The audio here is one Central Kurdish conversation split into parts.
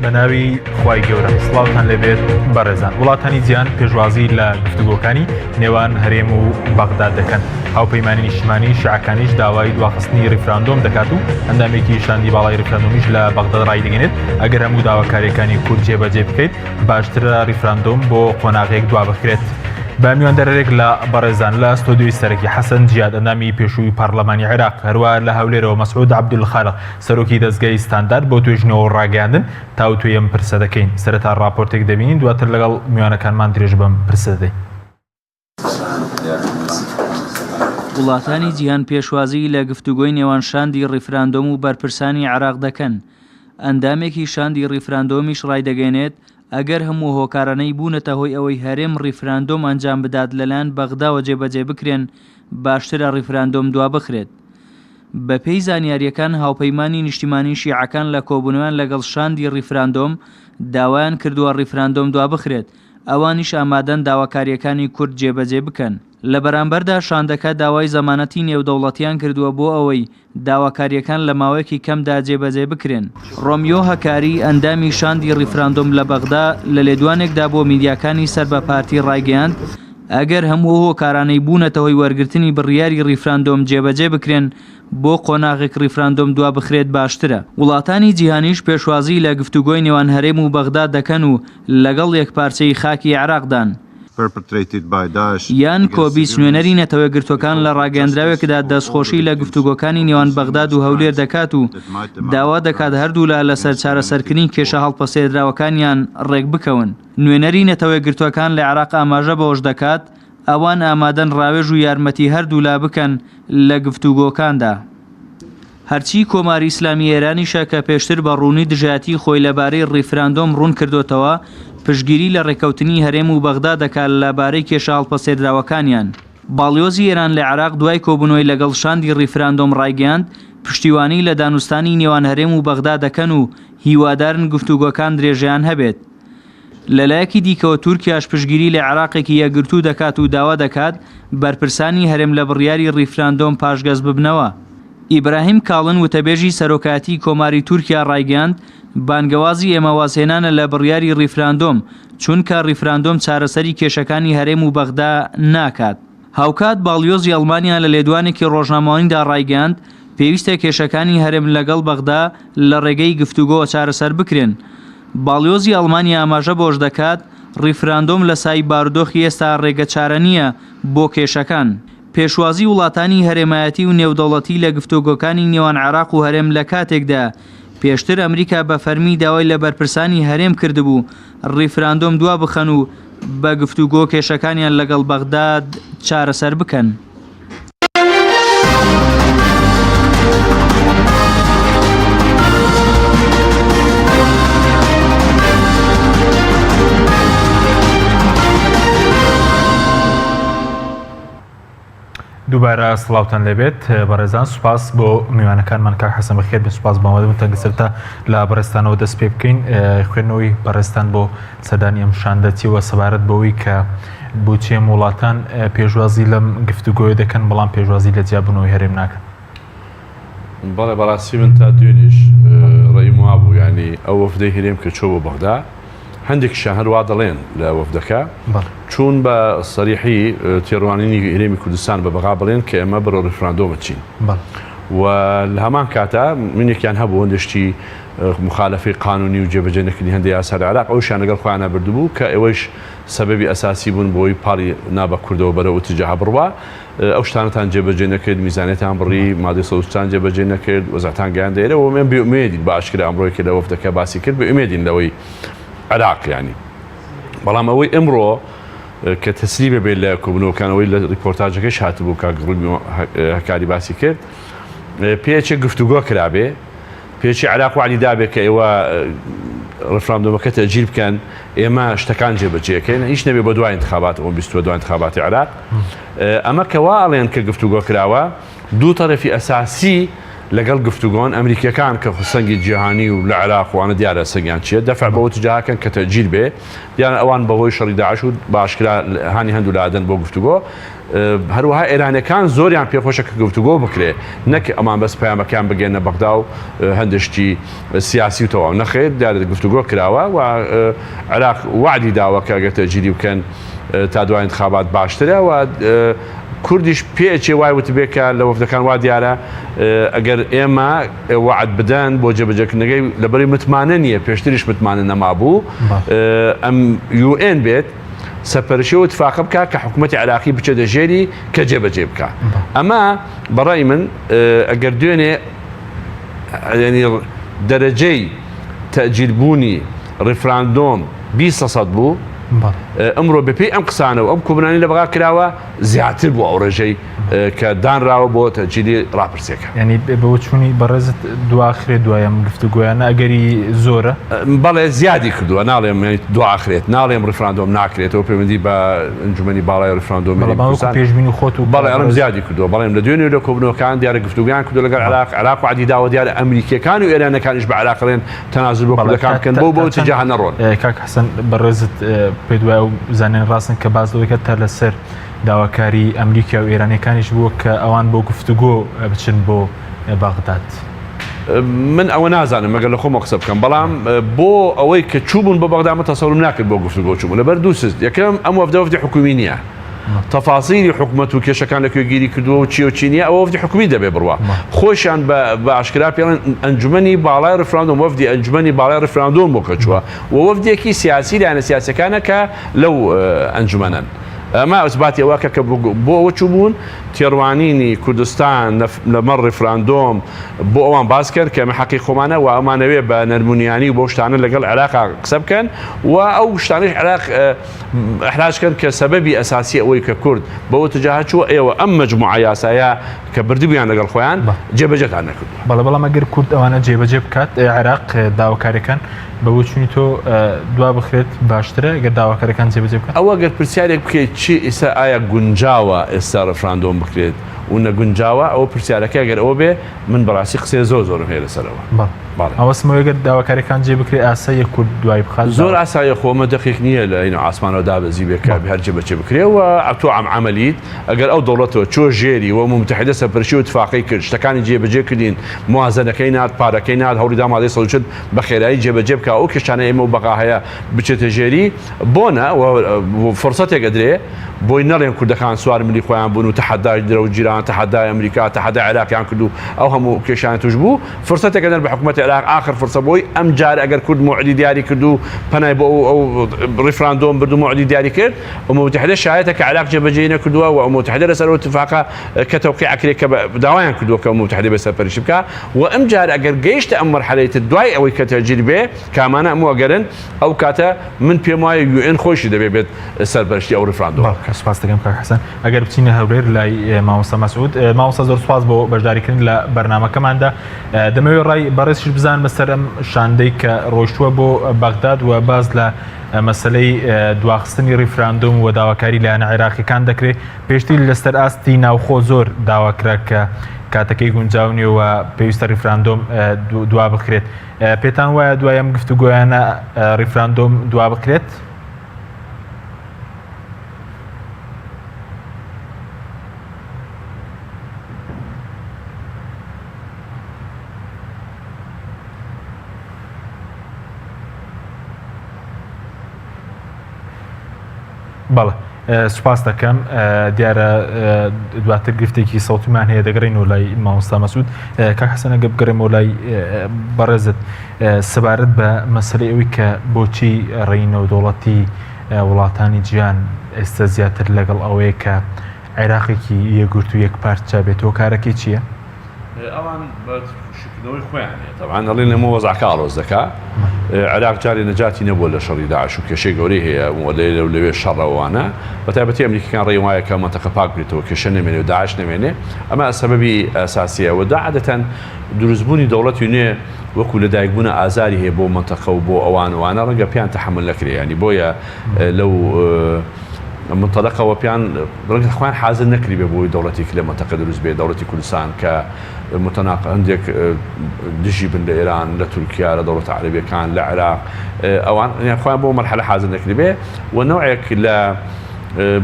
بە ناوی خوای گەورە سڵاوتان لێبێت بەڕێزان وڵاتانی جیهان پێشوازی لە گفتوگۆکانی نێوان هەرێم و بەغداد دەکەن هاوپەیمانی نیشتمانی شیعەکانیش داوای دواخستنی ڕیفراندۆم دەکات و ئەندامێکی شاندی باڵای ڕیفراندۆمیش لە بەغداد ڕایدەگەێنێت ئەگەر هەموو داواکاریەکانی کورد جێبەجێ بکەیت باشترە ڕیفراندۆم بۆ قۆناغێک دوابخرێت. بە میواندارێک لە بەڕێزان لە ستۆدیۆی سەرەکی حەسەن جیاد ئەندامی پێشووی پەرلەمانی عێراق هەروە لە هەولێرەوە مەسعود عەبدولخالق سەرۆکی دەزگای ستاندارد بۆ توێژینەوە و ڕاگەیاندن تاوتوێی ئەم پرسە دەکەین. سەرەتا ڕاپۆرتێک دەبینین دواتر لەگەڵ میوانەکانمان درێژە بەم پرسە دەدەین. وڵاتانی جیهان پێشوازیی لە گفتوگۆی نێوان شاندی ڕیفراندۆم و بەرپرسانی عێراق دەکەن، ئەندامێکی شاندی ڕیفراندۆمیش ڕایدەگەیەنێت، ئەگەر هەموو هۆکارانەی بوونەتە هۆی ئەوەی هەرێم ڕیفراندۆم ئەنجام بدات لەلایەن بەغداوە جێبەجێ بکرێن، باشترە ڕیفراندۆم دوابخرێت. بەپێی زانیارییەکان هاوپەیمانی نیشتیمانی شیعەکان لە کۆبوونەوەیان لەگەڵ شاندی ڕیفراندۆم داوایان کردووە ڕیفراندۆم دوابخرێت، ئەوانیش ئامادەن داواکارییەکانی کورد جێبەجێ بکەن. لە بەرامبەردا شاندەکە داوای زەمانەتی نێودەوڵەتیان کردووە بۆ ئەوەی داواکارییەکان لە ماوەیەکی کەمدا جێبەجێ بکرێن. ڕۆمیۆ هەکاری، ئەندامی شاندی ڕیفراندۆم لە بەغدا، لە لێدوانێکدا بۆ میدیاکانی سەر بە پارتی ڕایگەیاند، ئەگەر هەموو ئەو هۆکارانەی بوونەتە هۆی وەرگرتنی بڕیاری ڕیفراندۆم جێبەجێ بکرێن، بۆ قۆناغێک ڕیفراندۆم دوابخرێت باشترە. وڵاتانی جیهانیش پێشوازی لە گفتوگۆی نێوان هەرێم و بەغدا دەکەن و لەگەڵ یەکپارچەیی خاکی عێراقدان. یان کۆبیس نوێنەری نەتەوەیەکگرتووەکان لە ڕاگەیەندراوێکدا دەستخۆشی لە گفتوگۆکانی نێوان بەغداد و هەولێر دەکات و داوا دەکات هەردوولا لەسەر چارەسەرکردنی کێشە هەڵپەسێردراوەکانیان ڕێکبکەون. نوێنەری نەتەوەیەکگرتووەکان لە عێراق ئاماژە بەوەش دەکات، ئەوان ئامادەن ڕاوێژ و یارمەتی هەردوولا بکەن لە گفتوگۆکاندا. هەرچی کۆماری ئیسلامی ئێرانیشە کە پێشتر بە ڕوونی دژایەتی خۆی لە بارەی ڕیفراندۆم ڕوون کردۆتەوە، پشتگیری لە ڕێککەوتنی هەرێم و بەغدا دەکات لە بارەی کێشە هەڵپەسێردراوەکانیان. باڵیۆزی ئێران لە عێراق دوای کۆبوونەوەی لەگەڵ شاندی ڕیفراندۆم ڕایگەیاند، پشتیوانی لە دانوستانی نێوان هەرێم و بەغدا دەکەن و هیوادارن گفتوگۆکان درێژەیان هەبێت. لەلایەکی دیکەوە تورکیاش پشتگیری لە عێراقێکی یەکگرتوو دەکات و داوا دەکات بەرپرسانی هەرێم لە بڕیاری ڕیفراندۆم پاشگەز ببنەوە. ئیبراهیم کاڵن وتەبێژی سەرۆکایەتیی کۆماری تورکیا ڕایگەیاند، بانگەوازی ئێمە وازهێنانە لە بڕیاری ڕیفراندۆم، چونکە ڕیفراندۆم چارەسەری کێشەکانی هەرێم و بەغدا ناکات. هاوکات باڵیۆزی ئەڵمانیا لە لێدوانێکی ڕۆژنامەوانیدا ڕایگەیاند، پێویستە کێشەکانی هەرێم لەگەڵ بەغدا لە ڕێگەی گفتوگۆوە چارەسەر بکرێن. باڵیۆزی ئەڵمانیا ئاماژە بەوەش دەکات، ڕیفراندۆم لە سای بارودۆخی ئێستا ڕێگەچارە نییە بۆ کێشەکان. پێشوازی وڵاتانی هەرێمایەتی و نێودەوڵەتی لە گفتۆگۆکانی نێوان عێراق و هەرێم لە کاتێکدایە، پێشتر ئەمریکا بە فەرمی داوای لە بەرپرسانی هەرێم کردبوو ڕیفراندۆم دوابخەن و بە گفتوگۆ کێشەکانیان لەگەڵ بەغداد چارەسەر بکەن. دووبارە سڵاوتان لێبێت بەڕێزان سوپاس بۆ میوانەکانمان کاک حەسەن بەخێر بێن سوپاس بۆ ئامادەبوونتان کە سەرەتا لە بەڕێزتانەوە دەست پێ بکەین خوێندنەوەی بەڕێزتان بۆ سەردانی ئەم شاندە چیوە سەبارەت بەوەی کە بۆچی ئەم وڵاتان پێشوازی لەم گفتوگۆیە دەکەن بەڵام پێشوازی لە جیابوونەوەی هەرێم ناکەن؟ بەڵێ بەڕاستی من تا دوێنیش ڕەئیم وابوو یانی ئەو وەفدەی هەرێم کە چۆ بۆ بەغدا هەندێکیشیان هەر وا دەڵێن لە وەفدەکە چوون بە سەریحی تێڕوانینی هەرێمی کوردستان بە بەغا بڵێن کە ئێمە بەرەو ڕیفراندۆمە چین و لە هەمان کاتا منێکیان هەبوو هەندێک شتی مخالفەی قانونی و جێبەجێ نەکردنی هەندێک یاسا لە عێراق ئەوشیان لەگەڵ خۆیانە بردبوو کە ئێوەیش سەبەبی ئەساسی بوون بۆی پاڵی نا بە کوردەوە بەرەو ئوتجاها بڕوا ئەو شتانەتان جێبەجێ نەکرد میزانیەتان بڕی مادەی 140 جێبەجێ نەکرد وەزعتان گەیاندە ئێرە و ئێمە بێئومێدین بە ئاشکرا ئەمڕۆ یەکێ لە وەفدەکە باسی کرد بێئومێدین لەوەی عێراق یانی بەڵام ئەوەی ئەمڕۆ کە تەسریبە بێت لە کۆبوونەوەکانەوەی لە ڕیپۆرتاجەکەش هاتبوو کاک ڕوبی هەکاری باسی کرد پێچێ گفتوگۆ کرابێ پێچی عێراق وەعدی دابێ کە ئێوە ڕیفراندۆمەکە تەئجیل بکەن ئێمە شتەکان جێبەجێکەین هیچ نەبێ بۆ دوای انتخابات ئەوە بیستوە دوای انتخاباتی عێراق ئەمە کە وا ئەڵێن کە گفتوگۆ کراوە دوو تەرەفی ئەساسی لەگەڵ گفتوگۆن، ئەمریکیەکان کە سەنگی جیهانی و لە عێراق و ئەوانە دیارە سەنگیان چیە، دەفع بەوە تجاهەکەن کە تەئجیل بێ، دیارە ئەوان بەهۆی شەڕی داعش و بە ئاشکرا هانی هەندوو لا ئەدەن بۆ گفتوگۆ، هەروەها ئێرانیەکان زۆریان پێخۆشە کە گفتوگۆ بکرێ نەک ئەمان بەس پەیامەکەیان بگەێنە بەغدا و هەندێک شتی سیاسی و تەواو، نەخێر دیارە گفتوگۆ کراوە و عێراق وەعدی داوە کە ئەگەر تەئجیلی بکەن تا دوای انتخابات باشترە و کوردیش پێئەچێ وای وتبێ کە لە وەفدەکان وا دیارە ئەگەر ئێمە وەعد بدەن بۆ جێبەجێکردنەکەی لەبەری متمانە نییە پێشتریش متمانە نەمابوو ئەم یوئێن بێت سەرپەرشی و اتفاقە بکە کە حکوومەتی عراقی بچێتە ژێری کە جێبەجێ بکە ئەمە بەڕای من ئەگەر دوێنێ ینی دەرەجەی تەجیل بوونی ڕیفراندۆم 20 سەد بوو ئەمڕۆ بەپێی ئەم قسانە و ئەم کۆبوونانەی لە بەغا کراوە زیاتر بوو ئەو ڕێژەی کە دانراوە بۆ تەجیلی ڕاپرسیەکە. یانی بەوەچوونی بەڕێزت دواخرێت دوای ئەم گفتوگۆیانە ئەگەری زۆرە؟ بەڵێ زیادی کردووە ناڵێم دواخرێت ناڵێم ڕیفراندۆم ناکرێتەوە پەیوەندی بە ئەنجومەنی باڵای ڕیفراندۆمی بەڵام وەکو پێشبینی خۆت و بەڵێ ئەڵێم زیادی کردووە بەڵێم لە دوێنێ لە کۆبوونەوەکان دیارە گفتوگۆیان کردووە لەگەڵ عێراق عێراق وەعدی داوە دیارە ئەمریکییەکان و ئێرانییەکانیش بە عێراق ئەڵێن تەنازول بۆ کوردەکان بکەن بۆ بەو تجاهە نەڕۆن. کاک حەسەن بەڕێزت پێت وایە ئەو زانیاریانە ڕاستن کە باس لەوەی کە تا لەسەر داواکاری ئەمریکا و ئێرانیەکانیش بووە کە ئەوان بۆ گفتوگۆ بچن بۆ بەغداد؟ من ئەوە نازانم مەگەر لە خۆمەوە قسە بکەم بەڵام بۆ ئەوەی کە چووبوون بۆ بەغدا من تەسەورم ناکرد بۆ گفتوگۆ چووبوون لەبەر دوو سست یەکەم ئەم وەفدە وەفدی حکومی نییە تەفاسیلی حکومەت و کێشەکان لە کوێ گیری کردووە و چی و چی نییە ئەوە وەفدی حکومی دەبێ بڕوا خۆشیان بە ئاشکرا پێڵێن ئەنجومەنی باڵای ڕفراندۆم وەفدی ئەنجومەنی باڵای ڕفراندۆم بۆ کە چووە و وەفدێکی سیاسی لایەنە سیاسەکانە کە لەو ئەنجومەنەن ئەمە ئیسباتی ئەوە کە بۆ ئەوە چووبوون تێڕوانینی کوردستان لەمەڕ ڕیفراندۆم بۆ ئەوان باس کەن کە ئەمە حەقی خۆمانە و ئەمانەوێ بە نەرمونیانی و بەو شتانە لەگەڵ عێراق قسە بکەن و ئەو شتانەش عێراق ئیحراج کەن کە سەبەبی ئەساسی ئەوەی کە کورد بەوە تجاهە چووە ئێوە ئەم مەجموعە یاسایە کە بردبوویان لەگەڵ خۆیان جێبەجێتان نەکردووە. بەڵێ بەڵام ئەگەر کورد ئەوانە جێبەجێ بکات عێراق داواکاریەکان بە بۆچوونی تۆ دوا بخرێت باشترە گەر داواکاریەکان جێبەجێ بکات؟ ئەوە گەر پرسیارێک بکەیت چی ئیستا ئایا گونجاوە ئێستا ڕێفراندۆم بکرێت و نەگونجاوە ئەوە پرسیارەکە گەر ئەوە بێ من بەڕاستی قسەی زۆر زۆرم هەیە لەسەرەوە. بەڵێ. مەبەستم ئەوەیە گەر داواکاریەکان جێ بکرێت ئاساییە کورد دوای بخات؟ زۆر ئاساییە خۆ ئەمە دەقێک نییە لە اینە ئاسمانەوە دابەزی بێ کە هەر جێبەجێ بکرێ و تۆ عەم عەمەلیت ئەگەر ئەو دەوڵەتەوە چووە ژێری و موتەحیدە سەرپەرشتی و ئیتفاقەی کرد شتەکانی جێبەجێ کردین موازەنەکەی نارد پارەکەی نارد هەوڵی دا مادەی 140 بە خێرایی جێبەجێ بکا ئەو کێشانەی ئێمە و بەغا هەیە بچێتە ژێری بۆ نا و فرسەتێک ئەدرێ بۆی نەڵێن کوردەکان سوار ملی خۆیان بوون و تەحەدای درەو جیران تەحەدای ئەمریکا تەحەدای عێراقیان کرد و ئەو هەموو کێشانە توش بوو فرسەتێک ئەدەن بە حکوومەتی عێراق ئاخر فرسە بۆی ئەم جار ئەگەر کورد موعدی دیاری کرد و پەنای بۆ ئەو ئەو ڕیفراندۆم برد و موعدی دیاری کرد ئومم متحدە شایەتە کە عێراق جێبەجێی نەکردووە و ئومم متحدە لەسەر ئەو اتفاقە کە تەوقیع ئەکرێ کە داوایان کردووە کە ئومم متحدە بێ سەرپەرشتی بکا و ئەمجار ئەگەر گەیشتە ئەم مەرحەلەی تر دوای ئەوەی کە تەجیل بێ کە ئەمانە هەموو ئەگەرن ئەو کاتە من پێم وایە یوئێن خۆیشی دەبێ بێت سەرپەرشتی ئەو ڕیفراندۆمە بەڵێ سوپاس دەکەم کاک حەسەن ئەگەر بچینە هەولێر لای مامۆستا مەسعود مامۆستا زۆر سوپاس بۆ بەشداریکردن لە بەرنامەکەماندا دەمەوێت ڕای بەڕێزیش بزانم بەسەر ئەم شاندەی کە ڕۆیشتووە بۆ بەغداد و باس لە مەسەلەی دواخستنی ڕیفراندۆم و داواکاری لایەنە عێراقیەکان دەکرێت پێشتر لەسەر ئاستی ناوخۆ زۆر داوا کرا کە کاتەکەی گونجاو نییە و پێویستە ڕیفراندۆم دوا بخرێت پێتان وایە دوای ئەم گفتوگۆیانە ڕیفراندۆم دوا بکرێت؟ بەڵێ سوپاس دەکەم دیارە دواتر گرفتێکی سەوتیمان هەیە دەگەڕێینەوە لای مامۆستا مەسعود کاک حەسەن ئەگەر بگەڕێمەوە لای بەڕێزت سەبارەت بە مەسەلەی ئەوەی کە بۆچی ڕێی نێودەوڵەتی وڵاتانی جیهان ئێستا زیاتر لەگەڵ ئەوەیە کە عێراقێکی یەکگرتوو یەک پارچە بێت هۆکارەکەی چییە؟ ئەوان بە شکردنەوەی خۆیان هەیە تەبعەن ئەڵێن ئەمە وەزعەکە ئاڵۆز دەکا عێراق جارێ نەجاتی نەبووە لە شەڕی داعش و کێشەی گەورەی هەیە و لێرە و لەوێ شەڕە وانە بە تایبەتی ئەمریکیەکان ڕێی وایە کە مەنتەقە پاک بێتەوە کێشە نەمێنێ و داعش نەمێنێ ئەمە سەبەبی ئەساسیە و دا عادەتەن دروستبوونی دەوڵەتی نوێ وەکو لەدایکبوونە ئازاری هەیە بۆ مەنتەقە و بۆ ئەوان وانە ڕەنگە پێیان تەحەمول نەکرێ ینی بۆیە لەو. منتەلەقەوە پێیان ڕەنگە خۆیان حازر نەکردبێ بۆی دەوڵەتێکی لە مەنتەقە دروست بێ، دەوڵەتی کوردستان کە متەناق هەندێک دژی بن لە ئێران، لە تورکیا، لە دەوڵەتە عەرەبیەکان، لە عێراق، ئەوان یان خۆیان بۆ مەرحەلە حازر نەکردبێ و نەوعێک لە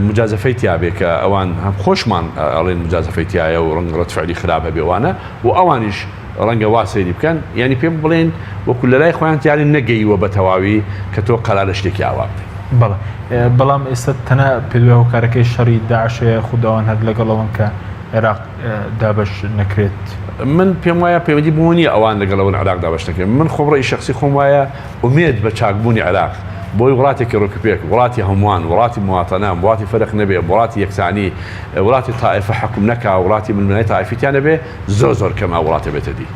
مجازەفەی تیابێ کە ئەوان هەم خۆشمان ئەڵێن مجازەفەی تایە و ڕەنگە ڕەد فعلی خراپ هەبێ وانە و ئەوانیش ڕەنگە وا سەیری بکەن یانی پێم بڵێن وەکو لەلای خۆیان تیانە نەگەیوە بە تەواوی کە تۆ قەرارە شتێکی ئاوا بدەی. بەڵێ بەڵام ئێستا تەنها پێت وایە هۆکارەکەی شەڕی داعش هەیە خود ئەوان هەر لەگەڵ ئەوەن کە عێراق دابەش نەکرێت؟ من پێم وایە پەیوەندی بەوە نییە ئەوان لەگەڵ ئەوەن عێراق دابەش نەکرێت من خۆم ڕەئی شەخسی خۆم وایە ئومێد بە چاکبوونی عێراق بۆی وڵاتێکی ڕێکوپێک وڵاتی هەمووان وڵاتی مواتەنە وڵاتی فەرق نەبێ وڵاتی یەکسانی وڵاتی تائیفە حوکم نەکا وڵاتی ململانێی تائیفی تیا نەبێ زۆر زۆر کەم ئەو وڵاتە بێتە دی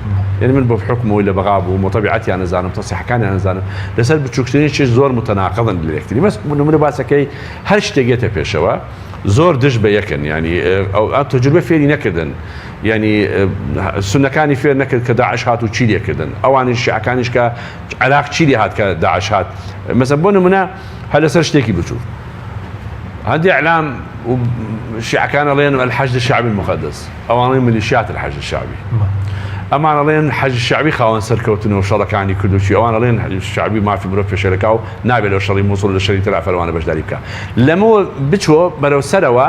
یعنی من بە حوکم ئەوەی لە بەغا بووم و تەبیعەتیان ئەزانم تەسریحەکانیان ئەزانم لەسەر بچووکترین شت زۆر متەناقضن لە یەکتری بەس نمونە باسەکەی هەر شتێک یەتە پێشەوە زۆر دژ بە یەکن یعنی ئەو ئەو تەجروبە فێری نەکردن یعنی سوننەکانی فێر نەکرد کە داعش هات و چی لێکردن ئەوانیش شیعەکانیش کە عێراق چی لێ هات کە داعش هات مەسەن بۆ نمونە هەر لەسەر شتێکی بچووک هەندێ ئیعلام و شیعەکان ئەڵێن الحشد الشعبی المقدس ئەوانەی میلیشیات الحشد الشعبی ئەمان ئەڵێن حەشد شعبی خاوەن سەرکەوتن و شەڕەکانی کرد و چی ئەوان ئەڵێن شعبی مافی مرۆڤ پێشێلەکا و نابێت لەو شەڕی موسڵ لە شەری تەلعفەر ئەوانە بەشداری بکە لەمەوە بچۆ بەرەو سەرەوە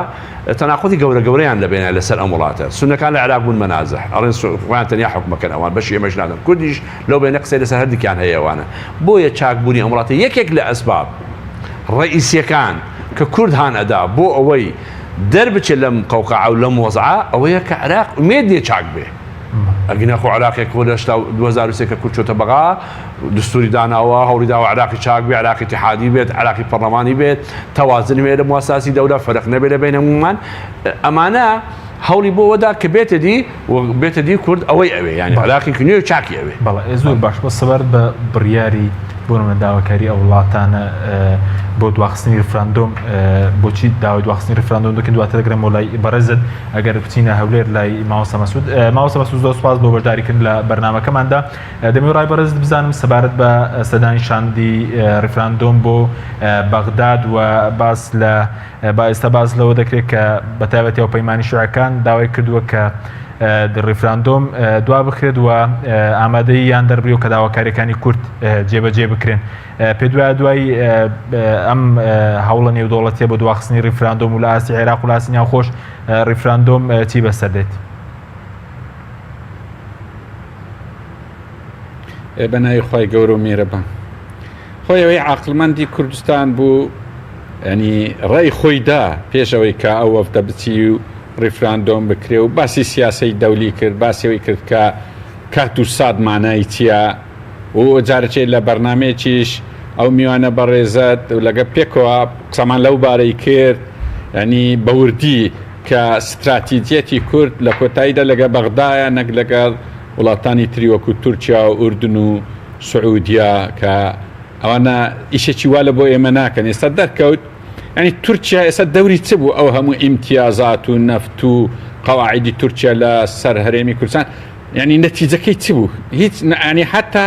تەناقضی گەورە گەورەیان لە بێنە لەسەر ئەم وڵاتە سونەکان لە عێراق بوون مەنازح ئەڵێن خۆیان تەنیا حکومەکەن ئەوان بەشی ئێمەش نادەن کوردیش لەو بێنە قسەی لەسەر هەردووکیان هەیە ئەوانە بۆیە چاکبوونی ئەم وڵاتە یەکێک لە ئەسباب ڕەئیسیەکان کە کورد هان ئەدا بۆ ئەوەی دەربچێت لەم قەوقەعە و لەم وەزعە ئەوەیە کە عێراق ئومێد نیە چاک بێ ئەگینا خۆ عێراقێک خۆ لە 2003 کە کورد چۆتە بەغا دستوری داناوە هەوڵی داوە عێراقی چاک بێ عێراقی اتحادی بێت عێراقی پەرلەمانی بێت تەوازن هەیە لە مواساسی دەولە فەرق نەبێت لە بین هەموومان ئەمانە هەوڵی بۆ وەدا کە بێتە دی و بێتە دی کورد ئەوەی ئەوێ یانی عێراقێکی نوێ و چاکی ئەوێ. بەڵێ زۆر باش بەس سەبارەت بە بڕیاری بۆ نمونە داواکاری ئەو وڵاتانە بۆ دواخستنی ریفراندۆم بۆچی داوای دواخستنی ریفراندۆم دەکەن دواتر دەگرمەوە لای بەڕێزت ئەگەر بچینە هەولێر لای مامۆستا مەسعود مامۆستا مەسعود زۆر سوپاس بۆ بەشداریکردن لە بەرنامەکەماندا دەمەوێت ڕای بەڕێزت بزانم سەبارەت بە سەردانی شاندی ریفراندۆم بۆ بەغداد و باس لە با ئێستا باس لەوە دەکرێت کە بە تایبەتی هاوپەیمانی شیعەکان داوای کردووە کە ڕیفراندۆم دوا بخرێت و ئامادەیی یان دەربڕیوە کە داواکاریەکانی کورد جێبەجێ بکرێن. پێت وایە دوای ئەم هەوڵە نێودەوڵەتیە بۆ دواخستنی ڕیفراندۆم و لە ئاستی عێراق و لە ئاستی ناوخۆش ڕیفراندۆم چی بەسەر دێت؟ بە ناوی خوای گەورە و میرەبان. خۆی ئەوەی عاقڵمەندی کوردستان بوو ینی ڕێی خۆی دا پێش ئەوەی کە ئەو وەفدە بچی و ڕیفراندۆم بکرێ و باسی سیاسەی دەولی کرد باسی ئەوەی کرد کە کات و سات مانای چییە و جارچێ لە بەرنمەیەکیش ئەو میوانە بەڕێزت و لەگە پێکەوە قسەمان لەو بارەی کرد ینی بەوردی کە ستراتیجیەتی کورد لە کۆتاییدا لەگە بەغدایە نەک لەگەڵ وڵاتانی تری وەکو تورکیا و ئوردن و سعودیە کە ئەوانە ئیشێکی وا لە بۆ ئێمە ناکەن ئێستا دەرکەوت ینی تورکیا ئێستا دەوری چ بوو ئەو هەموو ئیمتیازات و نەفت و قەواعیدی تورکیا لە سەر هەرێمی کوردستان ینی نەتیجەکەی چ بوو هیچ ینی حتا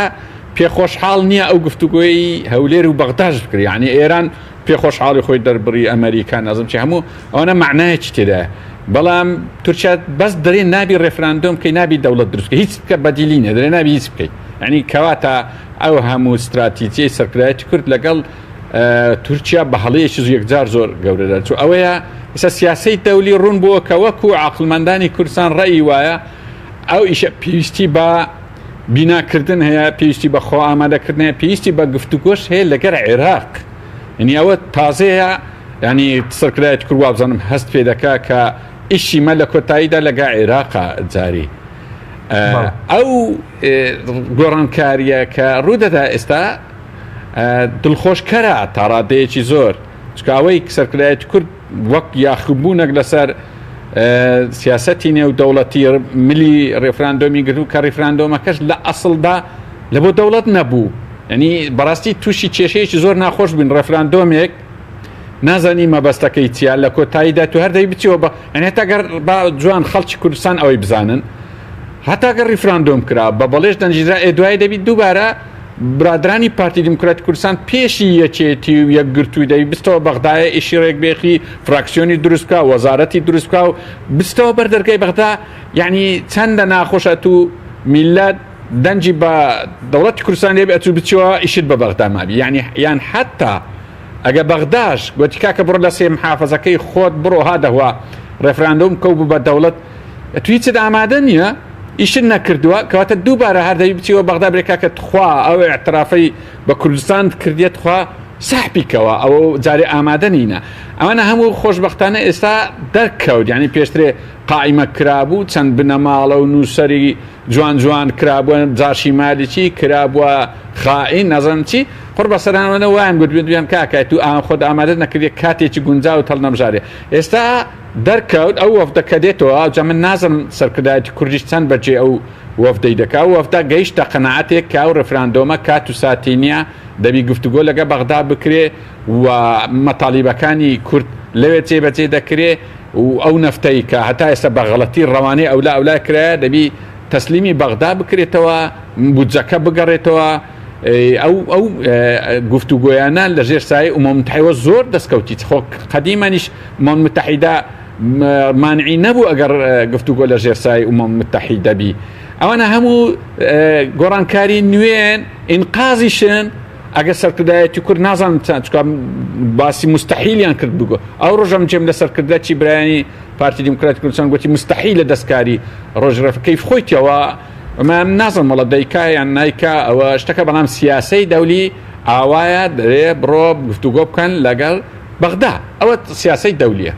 پێخۆشحاڵ نییە ئەو گفتوگۆی هەولێر و بەغداش بکرێ یعنی ئێران پێخۆشحاڵی خۆی دەربڕی ئەمریکا نازم چی هەموو ئەوانە معنایەکی تێدایە بەڵام تورکیا بەس دەرێ نابی ڕێفراندۆم بکەی نابی دەوڵەت دروست بکەی هیچ بکە بەدیلی نیە دەرێ نابی هیچ بکەی یعنی کەواتە ئەو هەموو ستراتیجیەی سەرکردایەتی کورد لەگەڵ تورکیا بە هەڵەیەکی یەکجار زۆر گەورە دەرچوو ئەوەیە ئێستا سیاسەی دەولی ڕوون بووە کە وەکو عاقڵمەندانی کوردستان ڕەئی وایە ئەو ئیشە پێویستی بە بیناکردن هەیە پێویستی بە خۆ ئامادەکردن هەیە پێویستی بە گفتوگۆش هەیە لەگەر عێراق یعنی ئەوە تازەیە یعنی سەرکردایەتی کورد وابزانم هەست پێ دەکا کە ئیشی مە لە کۆتاییدا لەگە عێراقا جاری ئەو گۆڕانکاریە کە ڕوودەدا ئێستا دڵخۆشکەرە تاڕادەیەکی زۆر چونکە ئەوەی سەرکردایەتی کورد وەک یاخیبوونێک لەسەر سیاسەتی نێودەوڵەتی ملی ڕێفراندۆمی گرت و کە ڕیفراندۆمەکەش لە ئەسڵدا لە بۆ دەوڵەت نەبوو ینی بەڕاستی تووشی کێشەیەکی زۆر ناخۆش بووین ڕێفراندۆمێک نازانی مەبەستەکەی چیە لە کۆتاییدا تو هەر دەی بچیەوە بە یعنی هەتا گەر با جوان خەڵکی کوردستان ئەوەی بزانن هەتا گەر ڕیفراندۆم کرا بە بەڵێش دەنگیدرا ئێ دوای دەبی دووبارە. برادرانی پارتی دیموکراتی کوردستان پێشی یەکێتی و یەکگرتووی دەبی بستەوە بەغدایە ئیشی ڕێکبێخی فراکسیۆنی دروست بکە وەزارەتی دروست بکە و بستەوە بەر دەرگای بەغدا یعنی چەندە ناخۆشە تو میلەت دەنگی بە دەوڵەتی کوردستان لێ ئەتو بچەوە ئیشت بە بەغدا مابی یعنی یان حتا ئەگە بەغداش گوتی کاکە بڕۆ لە سێ محافەزەکەی خۆت بڕۆ ها دەهوا ڕێفراندۆم کەو بوو بە دەوڵەت ئەتو هیچت ئامادە نییە ئیشت نەکردووە کەواتە دووبارە هەر دەبی بچیەوە بەغدا برێ کاکە تخوا ئەو ئیعترافەی بە کوردستان کردیە تخوا سەحبی کەوە ئەوە جارێ ئامادە نینە ئەوانە هەموو خۆشبەختانە ئێستا دەرکەوت یعنی پێشترێ قائیمە کرابوو چەند بنەماڵە و نووسەری جوان جوان کرابووە جاشی مالیکی کرابووە خائین نازانم چی قڕ بەسەرانەوە وایان گوت بیان کاکە تو ئا خۆت ئامادە نەکردی کاتێکی گونجاو هەڵنەبژارێ ئێستا دەرکەوت ئەو وەفدە کە دێتەوە، جا من نازانم سەرکردایەتی کوردیش چەند بەجێ ئەو وەفدەی دەکا، ئەو وەفدە گەیشتە قەناعەتێک کە ئەو ڕێفراندۆمە کات و ساتی نییە، دەبی گفتوگۆ لەگە بەغدا بکرێ و مەتالیبەکانی کورد لەوێ جێبەجێ دەکرێ و ئەو نەفتەی کە هەتا ئێستا بە غەڵەتی ڕەوانەی ئەولا ئەولا کرایە دەبی تەسلیمی بەغدا بکرێتەوە، بودجەکە بگەڕێتەوە. ئەو ئەو گفتوگۆیانە لە ژێر سایەی ئومەم متحیوە زۆر دەستکەوتی خۆ قەدیمەنیش ئومەم متحیدە مانعی نەبوو ئەگەر گفتوگۆ لە ژێر سایەی ئومەم متحیدە بی ئەوانە هەموو گۆڕانکاری نوێن ئینقازیشن ئەگەر سەرکردایەتی کورد نازانم چەند چکا باسی مستحیلیان کرد بگۆ ئەو ڕۆژەم جێم لە سەرکردەچی برایانی پارتی دیموکراتی کوردستان گوتی مستحیلە دەستکاری ڕۆژ ڕێفکەی خۆی تێوە ئەمە نازانم وەڵا دەیکا یان نایکا ئەوە شتەکە بەڵام سیاسەی دەولی ئاوایە دەێ بڕۆ گفتوگۆ بکەن لەگەڵ بەغدا ئەوە سیاسەی دەولیە.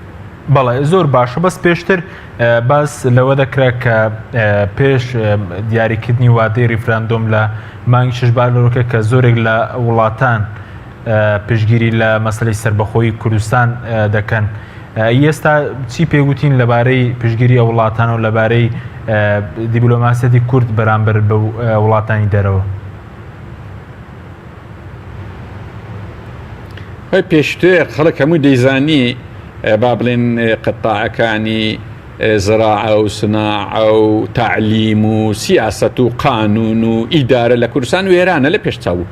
بەڵێ زۆر باشە بەس پێشتر باس لەوە دەکرا کە پێش دیاریکردنی وادەی ریفراندۆم لە مانگی شش بارلۆکە کە زۆرێک لە وڵاتان پشتگیری لە مەسلەی سەربەخۆیی کوردستان دەکەن. ئێستا چی پێگوتین لەبارەی پشتگیری ئەو وڵاتان و لەبارەی دیبلۆماسیەتی کورد بەرامبەر بە وڵاتانی دەرەوە؟ هەی پێشتر خەڵک هەموو دەیزانی با بڵێن قەتاعەکانی زراعە و سناعە و تەعلیم و سیاسەت و قانون و ئیدارە لە کوردستان وێرانە لە پێش چاو بوو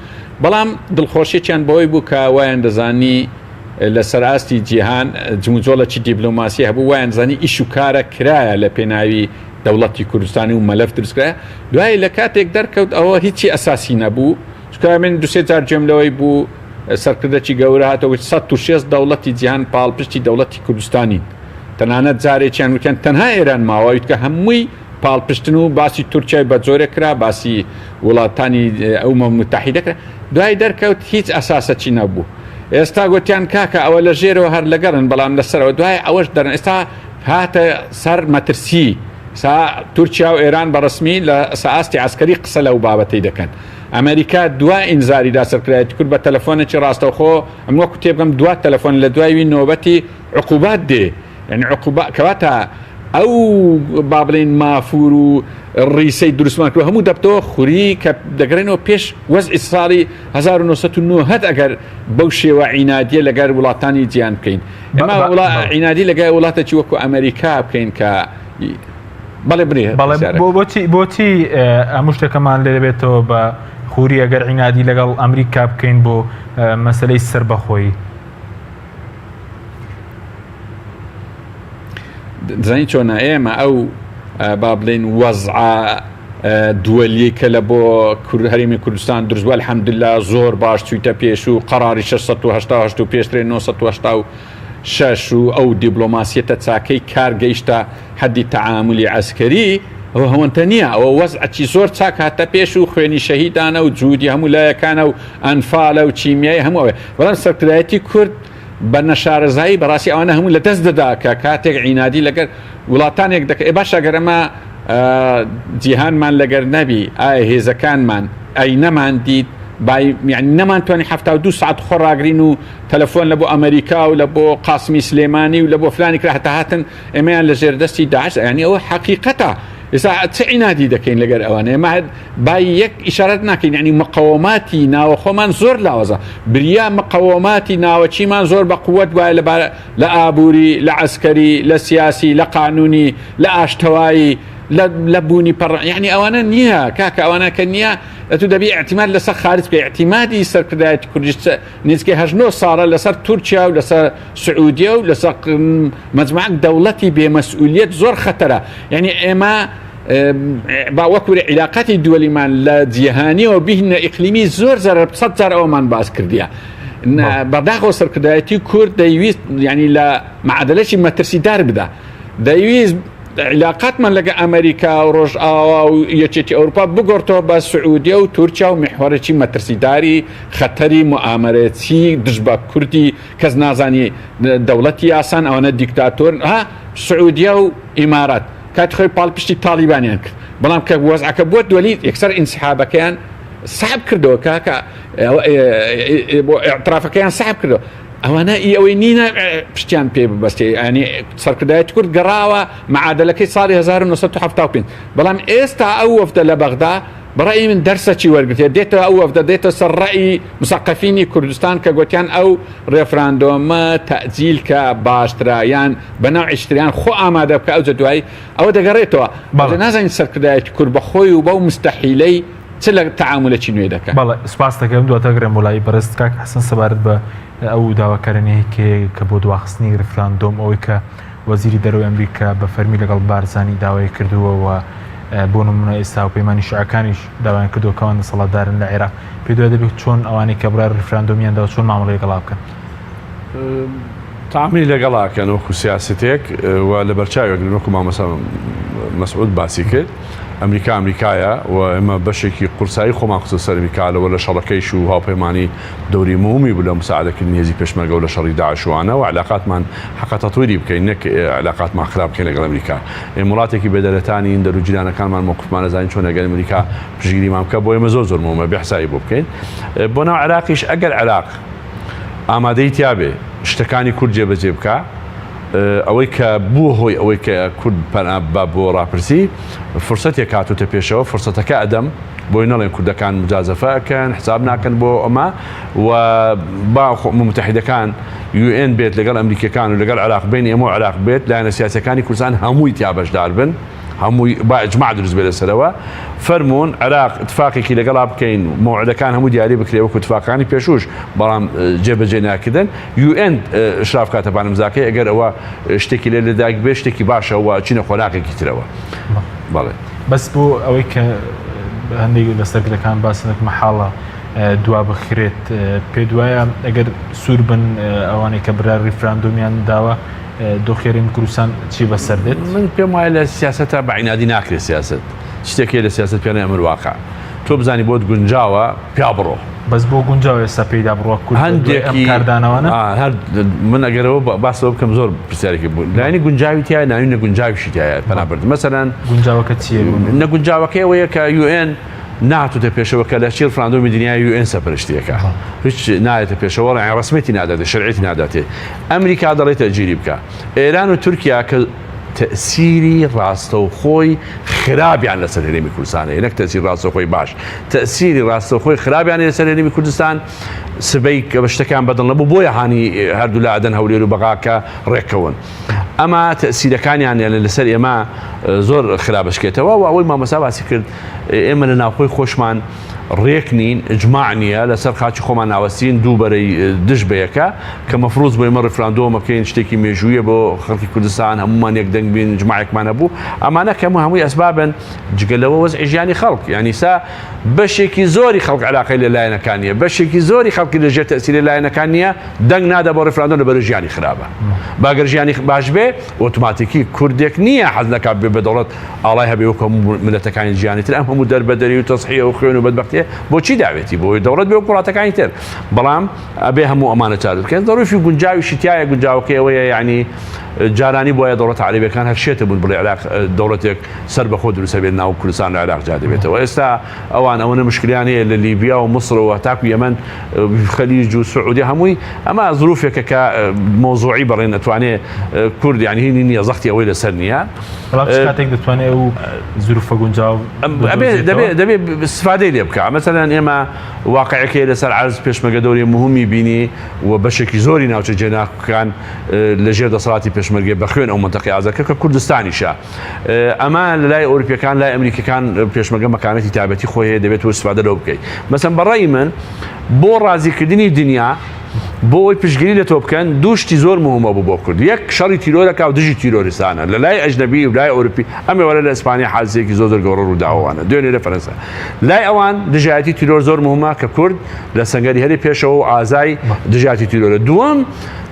بەڵام دڵخۆشیەکیان بەوەی بوو کە وایان دەزانی لەسەر ئاستی جیهان جموجۆڵێکی دیبلۆماسی هەبوو وایان زانی ئیش و کارە کرایە لە پێناوی دەوڵەتی کوردستانی و مەلەف دروستکرایە دوای لە کاتێک دەرکەوت ئەوە هیچی ئەساسی نەبوو چونکە من دوسێ جار گوێم لەوەی بوو سەرکردەکی گەورە هاتەوە 160 دەوڵەتی جیهان پاڵپشتی دەوڵەتی کوردستانین تەنانەت جارێکیان وتیان تەنها ئێران ماوە وتکە هەمووی پاڵپشتن و باسی تورکیای بە جۆرێک کرا باسی وڵاتانی ئومەم متحیدە کرا دوای دەرکەوت هیچ ئەساسەکی نەبوو ئێستا گوتیان کاکە ئەوە لە ژێرەوە هەر لەگەڵن بەڵام لەسەرەوە دوای ئەوەش دەرن ئێستا هاتە سەر مەترسی سا تورکیا و ئێران بە ڕسمی لە ساستی عسکەری قسە لەو بابەتەی دەکەن ئەمریکا دوا ئینزاری دا سەرکردایەتی کورد بە تەلەفۆنێکی ڕاستەوخۆ ئەم وەکو تێبگەم دوا تەلەفۆن لە دوای نۆبەتی عقوبات دێ یعنی عقوبە کەواتە ئەو با بڵێین مافور و ڕیسەی دروستمان کرد هەموو دەبتەوە خوری کە دەگەڕێنەوە پێش وەزعی ساڵی 1990 ئەگەر بەو شێوە عینادیە لەگەر وڵاتانی جیان بکەین ئێمە وڵا عینادی لەگەر وڵاتێکی وەکو ئەمریکا بکەین کە بەڵێ برێ بەڵێ بۆچی بۆچی هەموو شتەکەمان لێ دەبێتەوە بە خوری ئەگەر عینادی لەگەڵ ئەمریکا بکەین بۆ مەسلەی سەربەخۆیی دەزانی چۆنە ئێمە ئەو با بڵێین وەزعە دووەلیەی کە لە بۆ هەرێمی کوردستان دروست بوو الحمدلله زۆر باش چوویتە پێش و قەراری 688 و پێشترێ 986 و ئەو دیبلۆماسیەتە چاکەی کار گەیشتە حەدی تەعاملی عەسکەری ئەوە هەوەنتە نییە ئەوە وەزعەکی زۆر چاک هاتە پێش و خوێنی شەهیدانە و جوودی هەموو لایەکانە و ئەنفالە و کیمیایی هەموو ئەوەیە بەڵام سەرکردایەتی کورد بە نەشارەزایی بەڕاستی ئەوانە هەموو لە دەست دەدا کە کاتێک عینادی لەگەر وڵاتانێک دەکە ئێ باشە گەر ئەمە جیهانمان لەگەر نەبی ئایا هێزەکانمان ئەی نەمان دیت بای یعنی نەمانتوانی 72 ساعت خۆ ڕاگرین و تەلەفۆن لە بۆ ئەمریکا و لە بۆ قاسمی سلێمانی و لە بۆ فلانی کرا هەتا هاتن ئێمەیان لە ژێر دەستی داعش یعنی ئەوە حەقیقەتە ئێستا چ عینادی دەکەین لەگەر ئەوانە ئێمە بای یەک ئیشارەت ناکەین یعنی مقەوەماتی ناوەخۆمان زۆر لاوازە بریا مقەوەماتی ناوەچیمان زۆر بە قوت وایە لە لە ئابووری لە عەسکەری لە سیاسی لە قانونی لە ئاشتەوایی لە بوونی پەڕ یعنی ئەوانە نییە کاکە ئەوانە کە نییە. ئەتو دەبی ئیعتیماد لەسەر خارج بکەی ئیعتیمادی سەرکردایەتی کوردیش نزیکەی هەشت نۆ ساڵە لەسەر تورکیا و لەسەر سعودیە و لەسەر مەجموعەک دەوڵەتی بێ مەسئولیەت زۆر خەتەرە یعنی ئێمە با وەکو عیلاقاتی دووەلیمان لە جیهانیەوە بهینە ئیقلیمی زۆر زەرەر سەد جار ئەومان باس کردیە بەداخەوە سەرکردایەتی کورد دەیویست یعنی لە معادلەی مەترسیدار بدا دەیویست عیلاقاتمان لەگە ئەمریکا و ڕۆژئاوا و یەکێتی ئەوروپا بگۆڕتەوە بە سعودیە و تورکیا و میحوەرێکی مەترسیداری خەتەری موئامەرەچی دژ بە کوردی کەس نازانی دەوڵەتی یاسان ئەوانە دیکتاتۆرن ها سعودیە و ئیمارات کاتی خۆی پاڵپشتی تاڵیبانیان کرد بەڵام کە وەزعەکە بووە دولی یەکسەر ئینسحابەکەیان سەحب کردەوە کاکە ئیعترافەکەیان سەحب کردەوە ئەوانە ئی ئەوەی نینە پشتیان پێ ببەستێ ینی سەرکردایەتی کورد گەڕاوە معادلەکەی ساڵی 1975 بەڵام ئێستا ئەو وەفدە لە بەغدا بەڕەئی من دەرسەکی وەرگرتێ دێتەوە ئەو وەفدە دێتە سەر ڕەئی مسەقەفینی کوردستان کە گۆتیان ئەو ڕێفراندۆمە تەئجیل کە باشترە یان بە نەوعیش تر یان خۆ ئامادە بکە ئەوجە دوایی ئەوە دەگەڕێتەوە بەڵێ. نازانین سەرکردایەتی کورد بە خۆی و بەو مستەحیلەی چ لە تەعامولەکی نوێ دەکا. بەڵێ سوپاست دەکەم دواتر گەڕێم بۆ لای بەڕێزت کاک حەسەن سەبارەت بە ئەو داواکاریانەی کە بۆ دواخستنی ڕیفراندۆم ئەوەی کە وەزیری دەرەوەی ئەمریکا بە فەرمی لەگەڵ بارزانی داوای کردووە و بۆ نمونە ئێستا هاوپەیمانی شیعەکانیش داوایان کردووە کەوان دەسەڵاتدارن لە عێراق پێ دوای دەبێت چۆن ئەوانەی کە بڕیار ڕیفراندۆمیان داوە چۆن مامەڵەی لەگەڵا بکەن؟ تەعامولی لەگەڵا کەن وەکو سیاسەتێک و لەبەرچاوێک وەکو مامۆستا مەسعود باسی کرد ئەمریکا ئەمریکایە و ئێمە بەشێکی قورسایی خۆمان خستە سەر ئەمریکا لەوە لە شەڕەکەیش و هاوپەیمانی دەوری موهمی بوو لە مساعدەکردنی هێزی پێشمەرگە و لە شەڕی داعش و ئانە و علاقاتمان حەقە تەتویری بکەین نەک علاقاتمان خراپ بکەین لەگەڵ ئەمریکا ئێمە وڵاتێکی بێدەرەتانین دەرو جیرانەکانمان مەوقفمان ئەزانین چۆن ئەگەر ئەمریکا پشتگیریمان بکە بۆ ئێمە زۆر زۆر موهمە بێ حسابی بۆ بکەین بۆ ناو عێراقیش ئەگەر عێراق ئامادەی تیابێ شتەکانی کورد جێبەجێ بکا ئەوەی کە بووە هۆی ئەوەی کە کورد پەنا بە بۆ ڕاپرسی فرسەتێک هاتوتە پێشەوە فرسەتەکە ئەدەم بۆی نەڵێن کوردەکان مجازەفە ئەکەن حساب ناکەن بۆ ئەمە و با متحدەکان UN بێت لەگەڵ ئەمریکیەکان و لەگەڵ عێراق بین ئێمە و عێراق بێت لایەنە سیاسەکانی کوردستان هەمووی تیا بەشدار بن هەمووی با ئیجماع دروست بێت لەسەرەوە فەرموون عێراق اتفاقێکی لەگەڵا بکەین مەوعدەکان هەموو دیاری بکرێ وەکو اتفاقەکانی پێشووش بەڵام جێبەجێ ناکردن UN ئشراف کاتە بانمزاکەی ئەگەر ئەوە شتێکی لێ لەدایک بێ شتێکی باشە و چینە قۆناغێکی ترەوە بەڵێ. بەس بۆ ئەوەی کە هەندێک لە سەرکردەکان باس دەکەن مەحاڵە دوا بخرێت پێت وایە ئەگەر سوور بن ئەوانەی کە بڕیار ڕیفراندۆمیان داوە دۆخی هەرێمی کوردستان چی بەسەر دێت؟ من پێم وایە لە سیاسەتا بە عینادی ناکرێت سیاسەت شتێک هەیە لە سیاسەت پێ ناوی ئەمر واقع تۆ بزانی بۆت گونجاوە پیا بڕۆ. بەس بۆ گونجاوە ئێستا پێیدا بڕوا کورد بە دوای ئەم هەندێکی کاردانەوانە؟ هەر من ئەگەرەوە باسەوە بکەم زۆر پرسیارێکی بوو لایەنی گونجاوی تایە ناوی نەگونجاویشی تایە پەنا برد مەسەلەن گونجاوەکە چییە؟ نەگونجاوەکەی ئەوەیە کە UN ناتوتە پێشەوە کە لە چی ڕفراندۆمی دنیای UN سەپەرشتیەکە هیچ نایەتە پێشەوە ڕێ ڕسمێتی ناداتێ شەرعیەتی ناداتێ ئەمریکا دەڵێ تەجیری بکە ئێران و تورکیا کە تەسیری ڕاستەوخۆی خراپیان لەسەر هەرێمی کوردستان هەیە نەک تەسیر ڕاستەوخۆی باش تەسیری ڕاستەوخۆی خراپیان لەسەر هەرێمی کوردستان سبەی کە شتەکان بەدڵ نەبوو بۆیە هانی هەردوو لا ئەدەن هەولێر و بەغا کە ڕێککەون ئەما تەسیرەکانیان یان لەسەر ئێمە زۆر خراپشکێتەوە و ئەوەی مامۆستا باسی کرد ئێمە لە ناوخۆی خۆشمان ڕێک نین، اجماع نییە، لەسەر خاکی خۆمان ناوەستین، دوو بەرەی دژ بەیەکە، کە مەفروز بوو ئێمە ڕیفراندۆم ئەکەین، شتێکی مێژوویە بۆ خەڵکی کوردستان، هەموومان یەک دەنگ بین، اجماعێکمان هەبوو، ئەمانە کە هەمووی ئەسبابن، جگە لەوە وەزعی ژیانی خەڵک، یانی سا بەشێکی زۆری خەڵک عەلاقەی لە لایەنەکان نییە، بەشێکی زۆری خەڵکی لە ژێر تەئسیری لایەنەکان نییە، دەنگ نادا بۆ ڕیفراندۆم لەبەر ژیانی خراپە. با گەر ژیانی باش بێ، ئۆتۆماتیکی کوردێک نییە حەز نەکا ببێ بە دەوڵەت، ئاڵای هەبێ وەکو هەموو میللەتەکانی جیهانی تر ئەم هەموو دەربەدەری و تەزحیە و خوێن و بەدبەختیە بۆچی داوێتی بۆی دەوڵەت بێ وەکو وڵاتەکانی تر بەڵام ئەبێ هەموو ئەمانە چار بکەن زەروفی گونجاویشی تایە گونجاوەکەی ئەوەیە یعنی جارانی بۆیە دەوڵەتە عەرەبیەکان هەر شێتە بوون بڵێ عێراق دەوڵەتێک سەر بەخۆ دروستە بێت ناو کوردستان لە عێراق جا دەبێتەوە ئێستا ئەوان ئەوەنە مشکلیان هەیە لە لیبیا و میسر و هەتاکو یەمەن خەلیج و سعودیە هەمووی ئەمە زروفێکە کە مۆزوعی بەڕێن ئەتوانێ کورد یعنی هینی نییە زەختی ئەوەی لەسەر نییە بەڵام چ کاتێک دەتوانێت ئەو زروفە گونجاو دەبێ استفادەی لێ بکە مەسەلەن ئێمە واقعەکەی لەسەر عەرز پێشمەگە دەوری مهمی بینی و بەشێکی زۆری ناوچە جێناکەکان لەژێر دەسەڵاتی پێشمەگە. پێشمەرگەی بە خوێن ئەو مەنتەقەی ئازاد کرد کە کوردستانیشە. ئەمە لە لای ئەوروپیەکان لای ئەمریکەکان پێشمەرگە مەکانەتی تایبەتی خۆی هەیە دەبێت تۆ ئیستفادە لەوە بکەیت. مەسەن بە ڕەئی من بۆ ڕازیکردنی دنیا بۆ ئەوەی پشتگیری لە تۆ بکەن دوو شتی زۆر مهمە بوو بۆ کورد یەک شەڕی تیرۆرەکە و دژی تیرۆریستانە لە لای ئەجنەبی و لای ئەوروپی ئەم ئێوارە لە ئیسپانیا حادسەیەکی زۆر زۆر گەورە ڕووداوەوانە دوێنێ لە فەرەنسا لای ئەوان دژایەتی تیرۆر زۆر مهمە کە کورد لە سەنگەری هەری پێشەوە و ئازای دژایەتی تیرۆرە دووەم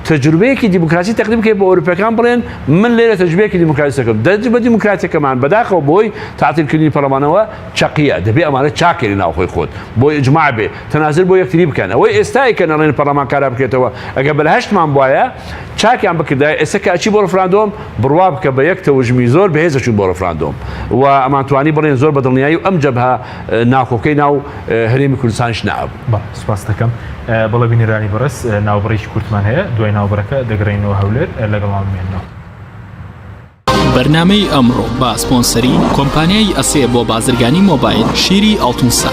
تەجروبەیەکی دیموکراسی تەقدیم بکەیت بۆ ئەوروپیەکان بڵێن من لێرە تەجروبەیەکی دیموکراسی دەکەم تەجروبە دیموکراتیەکەمان بەداخەوە بۆی تەعتیلکردنی پەرلەمانەوە چەقیە دەبێ ئەمانە چاکەی لە ناوخۆی خۆت بۆی ئیجماع بێ تەنازل بۆ یەکتری بکەن ئەوەی ئێستای کە نەڵێن پەرلەمان کارا بکرێتەوە ئەگەر بەلهەشتمان بوایە چاکیان بکردایە ئێستا کە ئەچی بۆ ڕفراندۆم بڕوا بکە بە یەک تەوژمی زۆر بەهێز ئەچوون بۆ ڕفراندۆم و ئەمانتوانی بڵێن زۆر بە دڵنیایی و ئەم جەبهە ناکۆکەی ناو هەرێمی کوردستانیش نەئەبوو. بەڵێ سوپاست دەکەم. بەڵێ بینەرانی بەڕێز ناوبڕێکی کورتمان هەیە دوای ناوبڕەکە دەگەڕێینەوە هەولێر لەگەڵمان بمێننەوە. بەرنامەی ئەمڕۆ بە سپۆنسەری کۆمپانیای ئەسێ بۆ بازرگانی مۆبایل شیری ئاڵتونسا.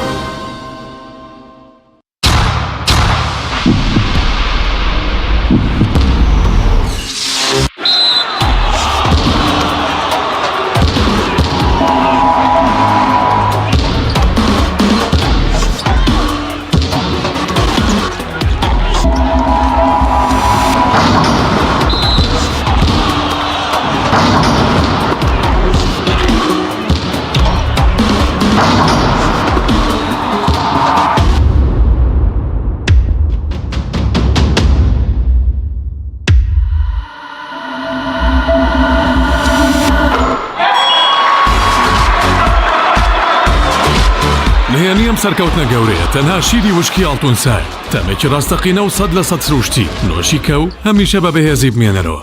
نهێنی ئەم سەرکەوتنە گەورەیە تەنها شیری وشکی ئاڵتونسایە، تامێکی ڕاستەقینە و 100% سروشتی، نۆشی کە و هەمیشە بە بەهێزی بمێنەرەوە.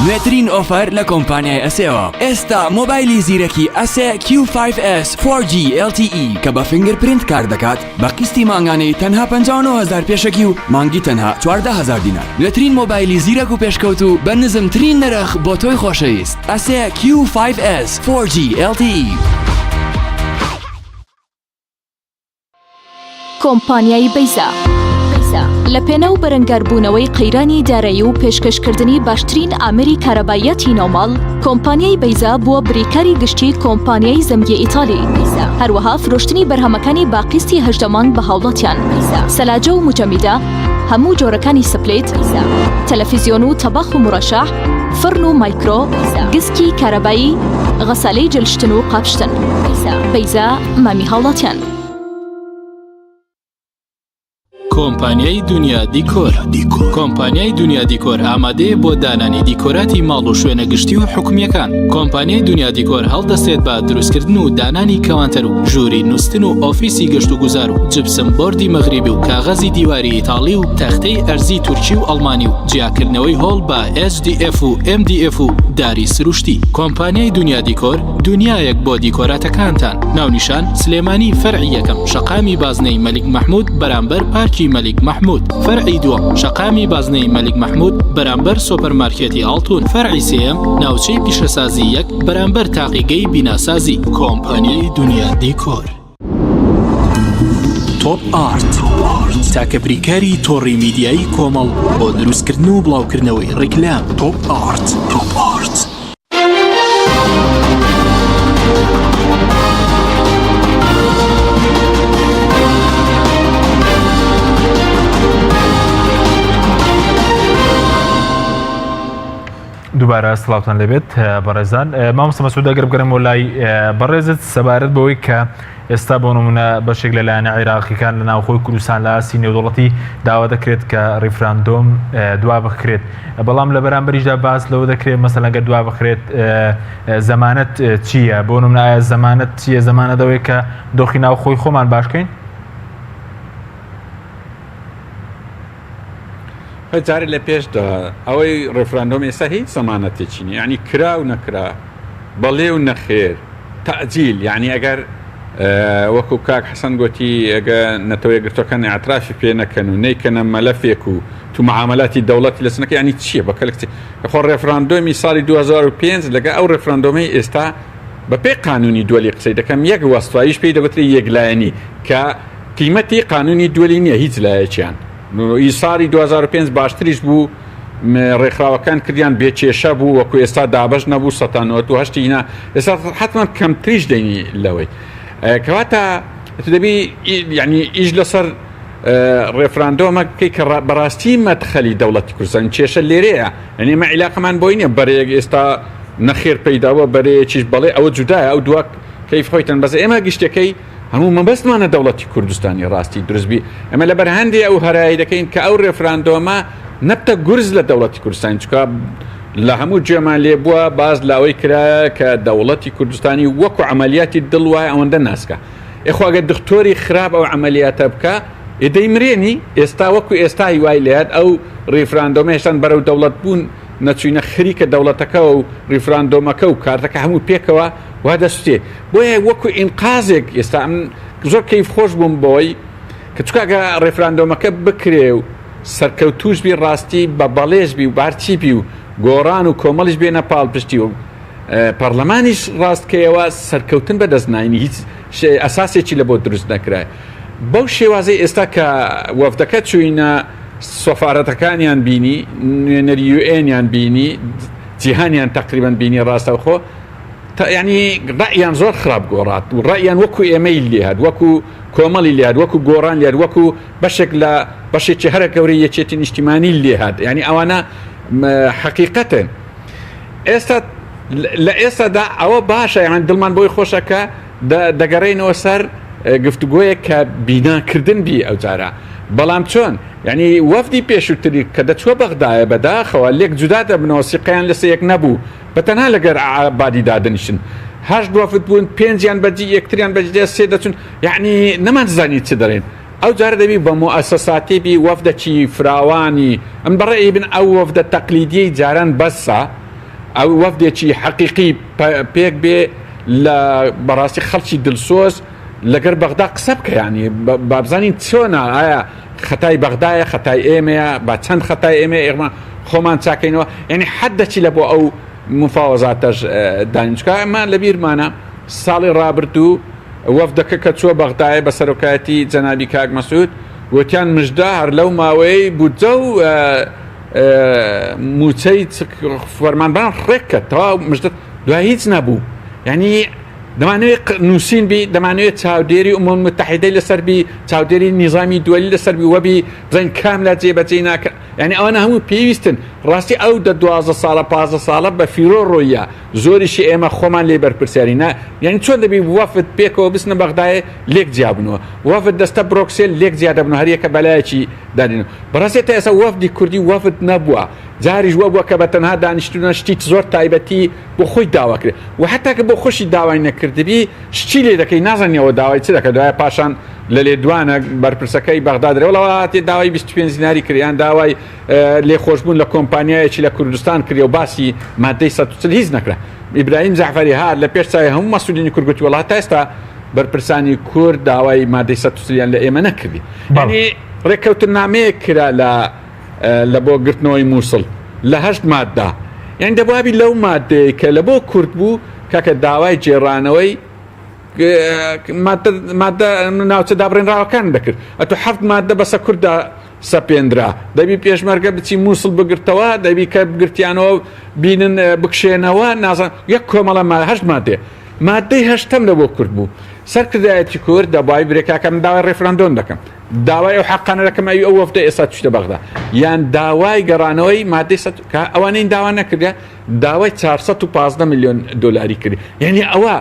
نوێترین ئۆفەر لە کۆمپانیای ئەسێوە ئێستا مۆبایلی زیرەکی ئەسێ Q5S 4G LTE کە بە fingerprint کار دەکات بە قیستی مانگانەی تەنها 59 هەزار پێشەکی و مانگی تەنها 14 هەزار دینار نوێترین مۆبایلی زیرەک و پێشکەوتوو بە نزمترین نرخ بۆ تۆی خۆشەویست ئەسێ Q5S 4G LTE. کۆمپانیای بەیزا لە پێناو بەرەنگاربوونەوەی قەیرانی دارایی و پێشکەشکردنی باشترین ئامێری کارەباییاتی ناوماڵ، کۆمپانیای بەیزا بووە بریکاری گشتی کۆمپانیای زەمگی ئیتالی. هەروەها فرۆشتنی بەرهەمەکانی بە قیستی 18 مانگ بە هاوڵاتیان. سەلاجە و موجەمیدە، هەموو جۆرەکانی split، تەلەفیزیۆن و تەباخ و مورەشەح، فڕن و مایکرۆ، گسکی کارەبایی، غەسالەی جلشتن و قاپشتن. بەیزا مامی هاوڵاتیان. کۆمپانیای دونیا دیکۆر کۆمپانیای دونیا دیکۆر ئامادەیە بۆ دانانی دیکۆراتی ماڵ و شوێنە گشتی و حکومییەکان. کۆمپانیای دونیا دیکۆر هەڵدەستێت بە دروستکردن و دانانی کەوانتەر و ژووری نوستن و ئۆفیسی گەشت و گوزار و جپسم بۆردی مەغریبی و کاغەزی دیواری ئیتاڵی و تەختەی ئەرزی تورکی و ئەڵمانی و جیاکردنەوەی هۆڵ بە HDF و MDF و داری سروشتی. کۆمپانیای دونیا دیکۆر دونیایەک بۆ دیکۆراتەکانتان. ناونیشان، سلێمانی فەرعی یەکەم شەقامی بازنەی مەلیک مەحمود بەرامبەر پارکی مەلیک مەحمود فەرعی دووەم شەقامی بازنەی مەلیک مەحمود بەرامبەر سۆپەرمارکێتی ئاڵتون فەرعی سێیەم ناوچەی پیشەسازی یەک بەرامبەر تاقیگەی بیناسازی. کۆمپانیای دونیا دیکۆر. تۆپ ئارت تاکە بریکاری تۆڕی میدیایی کۆمەڵ بۆ دروستکردن و بڵاوکردنەوەی ڕیکلام. تۆپ ئارت. تۆپ ئارت. دووبارە سڵاوتان لێبێت بەڕێزان مامۆستا مەسعود ئەگەر بگەڕێمەوە لای بەڕێزت سەبارەت بەوەی کە ئێستا بۆ نمونە بەشێک لە لایەنە عێراقیەکان لە ناوخۆی کوردستان لە ئاستی نێودەوڵەتی داوا دەکرێت کە ڕیفراندۆم دوا بخرێت بەڵام لە بەرامبەریشدا باس لەوە دەکرێت مەسەلەن گەر دوا بخرێت زەمانەت چییە بۆ نمونە ئایا زەمانەت چییە زەمانەت ئەوەیە کە دۆخی ناوخۆی خۆمان باشکەین؟ جارێ لە پێشدا ئەوەی ڕێفراندۆم ئێستا هیچ زەمانەتێکی نیە یعنی کرا و نەکرا بەڵێ و نەخێر تەئجیل یعنی ئەگەر وەکو کاک حەسەن گۆتی ئەگە نەتەوە یەکگرتوەکان ئیعترافی پێ نەکەن و نەیکەنە مەلەفێک و تو معاملاتی دەوڵەتی لەسەر نەکەن یعنی چییە بە کەلک چی خۆ ڕێفراندۆمی ساڵی 2005 لەگە ئەو ڕێفراندۆمەی ئێستا بە پێی قانونی دوەلی قسەی دەکەم یەک وەستاییش پێی دەگوترێ یەکلایەنی کە قیمەتی قانونی دوەلی نییە هیچ لایەکیان ئی ساڵی 2005 باشتریش بوو. ڕێکخراوەکان کردیان بێ کێشە بوو وەکو ئێستا دابەش نەبوو سەتا 98 هینا ئێستا حتمما کەمتریش دەینی لەوەی کەواتە دەبی یعنی ئیش لەسەر ڕێفراندۆمە بکەی کە بەڕاستی مەدخەلی دەوڵەتی کوردستان کێشە لێرەیە یعنی ئێمە عیلاقەمان بۆی نییە بەرەیەک ئێستا نەخێر پەیداوە بەرەیەکیش بەڵێ ئەوە جودایە ئەو دوا کەیف خۆیتن بەس ئێمە گشتەکەی هەموو مەبەستمانە دەوڵەتی کوردستانی ڕاستی دروست بی ئەمە لەبەر هەندێ ئەو هەرای دەکەین کە ئەو ڕێفراندۆمە نەبتە گورز لە دەوڵەتی کوردستانی چکا لە هەموو گوێمان لێ بووە باز لاوەی کرایە کە دەوڵەتی کوردستانی وەکو عملیاتی دڵ وایە ئەوەندە ناسکە ئێخۆ ئەگەر دختۆری خراپ ئەو عملیاتە بکە ئێ دەیمرێنی ئێستا وەکو ئێستا هیوای لێهات ئەو ڕیفراندۆمە هێشتان بەرەو دەوڵەت بوون نەچوینە خەریکە دەوڵەتەکە و ڕیفراندۆمەکە و کارتەکە هەموو پێکەوە وا دەسوتێ بۆیە وەکو ئینقازێک ئێستا ئەمن زۆر کەیف خۆش بووم بەوەی کە چونکە ئەگە ڕێفراندۆمەکە بکرێ و سەرکەوتوش بی ڕاستی بە بەڵێش بی و بارچی بی و گۆڕان و کۆمەڵیش بێنە پاڵپشتی و پەڕلەمانیش ڕاست کەیەوە سەرکەوتن بەدەست ناینی هیچ ئەساسێکی لە بۆ دروست نەکرای بەو شێوازەی ئێستا کە وەفدەکە چوینە سەفارەتەکانیان بینی نوێنەری یوئێنیان بینی جیهانیان تقریبا بینی ڕاستەوخۆ یانی ڕەئیان زۆر خراپ گۆڕات و ڕەئیان وەکو ئێمەی لێهات وەکو کۆمەڵی لێهات وەکو گۆڕان لێهات وەکو بەشێک لە بەشێکی هەرە گەورەی یەکێتی نیشتیمانی لێهات یانی ئەوانە حەقیقەتن ئێستا لە ئێستادا ئەوە باشە یان دڵمان بۆی خۆشە کە دەگەڕێینەوە سەر گفتوگۆیەک کە بیناکردن بی ئەو جارە بەڵام چۆن یعنی وەفدی پێشووتری کە دەچوە بەغدایە بەداخەوە لێک جودا دەبنەوە سیقەیان لەسەر یەک نەبوو بە تەنها لەگەر عەبادی دادەنیشتن هەشت وەفد بوون پێنجیان بەجی یەکتریان بەجدێ سێ دەچون یعنی نەمانزانی چ دەڵێن ئەو جارە دەبی بە موئەسەساتی بی وەفدەکی فراوانی ئەم بەڕێی بن ئەو وەفدە تەقلیدیەی جاران بەسە ئەو وەفدێکی حەقیقی پێک بێ لە بەڕاستی خەڵکی دلسۆز لەگەر بەغدا قسە بکە یعنی بابزانین چۆنە ئایا خەتای بەغدایە خەتای ئێمەیە با چەند خەتای ئێمەیە ئێمە خۆمان چاکەینەوە یعنی حەد دەچی لە بۆ ئەو مفاوەزاتەش دانین چونکە ئەمە لە بیرمانە ساڵی ڕابردوو وەفدەکە کە چووە بەغدایە بە سەرۆکایەتی جەنابی کاک مەسعود وتیان مژدە هەر لەو ماوەیەی بودجە و موچەی فەرمانبەران ڕێک کە تەواو مژدە دوای هیچ نەبوو یعنی دەمانەوێت نووسین بی، دەمانەوێت چاودێری ئومەم موتەحیدەی لەسەر بی، چاودێری نیزامی دوەلی لەسەر بی وەبی بزانین کام لا جێبەجێی ناکە، یانی ئەوانە هەموو پێویستن. ڕاستی ئەو دە 12 ساڵە 15 ساڵە بە فیرۆ ڕۆیە، زۆریشی ئێمە خۆمان لێی بەرپرسیارین. نا یانی چۆن دەبی وەفد پێکەوە بچنە بەغدایێ لێک جیا بنەوە، وەفد دەستە برۆکسێل لێک جیا دەبنەوە هەریەکە بەلایەکی دانێنەوە. بەڕاستی تا ئێستا وەفدی کوردی وەفد نەبووە، جاریش وەبووە کە بە تەنها دانیشتوونە شتی زۆر تایبەتی بۆ خۆی داوا کرد و حتا کە بۆ خۆشی داوای نەکردبی شتی لێ دەکەی نازانی ئەوە داوای چ دەکات دوایە پاشان لە لێدوانە بەرپرسەکەی بەغدا درێ وڵا هاتێ داوای 25 دیناری کرد یان داوای لێخۆشبوون لە کۆمپانیایەکی لە کوردستان کرد و باسی مادەی 140 هیچ نەکرا ئیبراهیم جەعفەری هات لە پێش چاوی هەموو مەسئولینی کورد گوتی وەڵا تا ئێستا بەرپرسانی کورد داوای مادەی 140 یان لە ئێمە نەکردی یعنی ڕێککەوتنامەیەک کرا لە لە بۆ گرتنەوەی موسڵ لە هەشت ماددا یانی دەبوابی لەو مادەیە کە لە بۆ کورد بوو کاکە داوای گێڕانەوەی مادە ناوچە دابڕێنراوەکان دەکرد ئەتو هەفت مادە بەسە کورددا سەپێنرا دەبی پێشمەرگە بچی مووسڵ بگرتەوە دەبی کە بگرتیانەوە بینن بکشێنەوە نازان یەک کۆمەڵە ما هەشت مادێ مادەی هەشتەم لە بۆ کورد بوو سەرکردایەتی کورد دەبای برێکاکە من داوای ڕێفراندۆم دەکەم داوای ئەو حەقانە دەکەم ئەوی ئەو وەفدە ئێستا چوویتە بەغدا یان داوای گەڕانەوەی مادەی سە کە ئەوانەی داوا نەکردە داوای 415 میلیۆن دلاری کرد یعنی ئەوە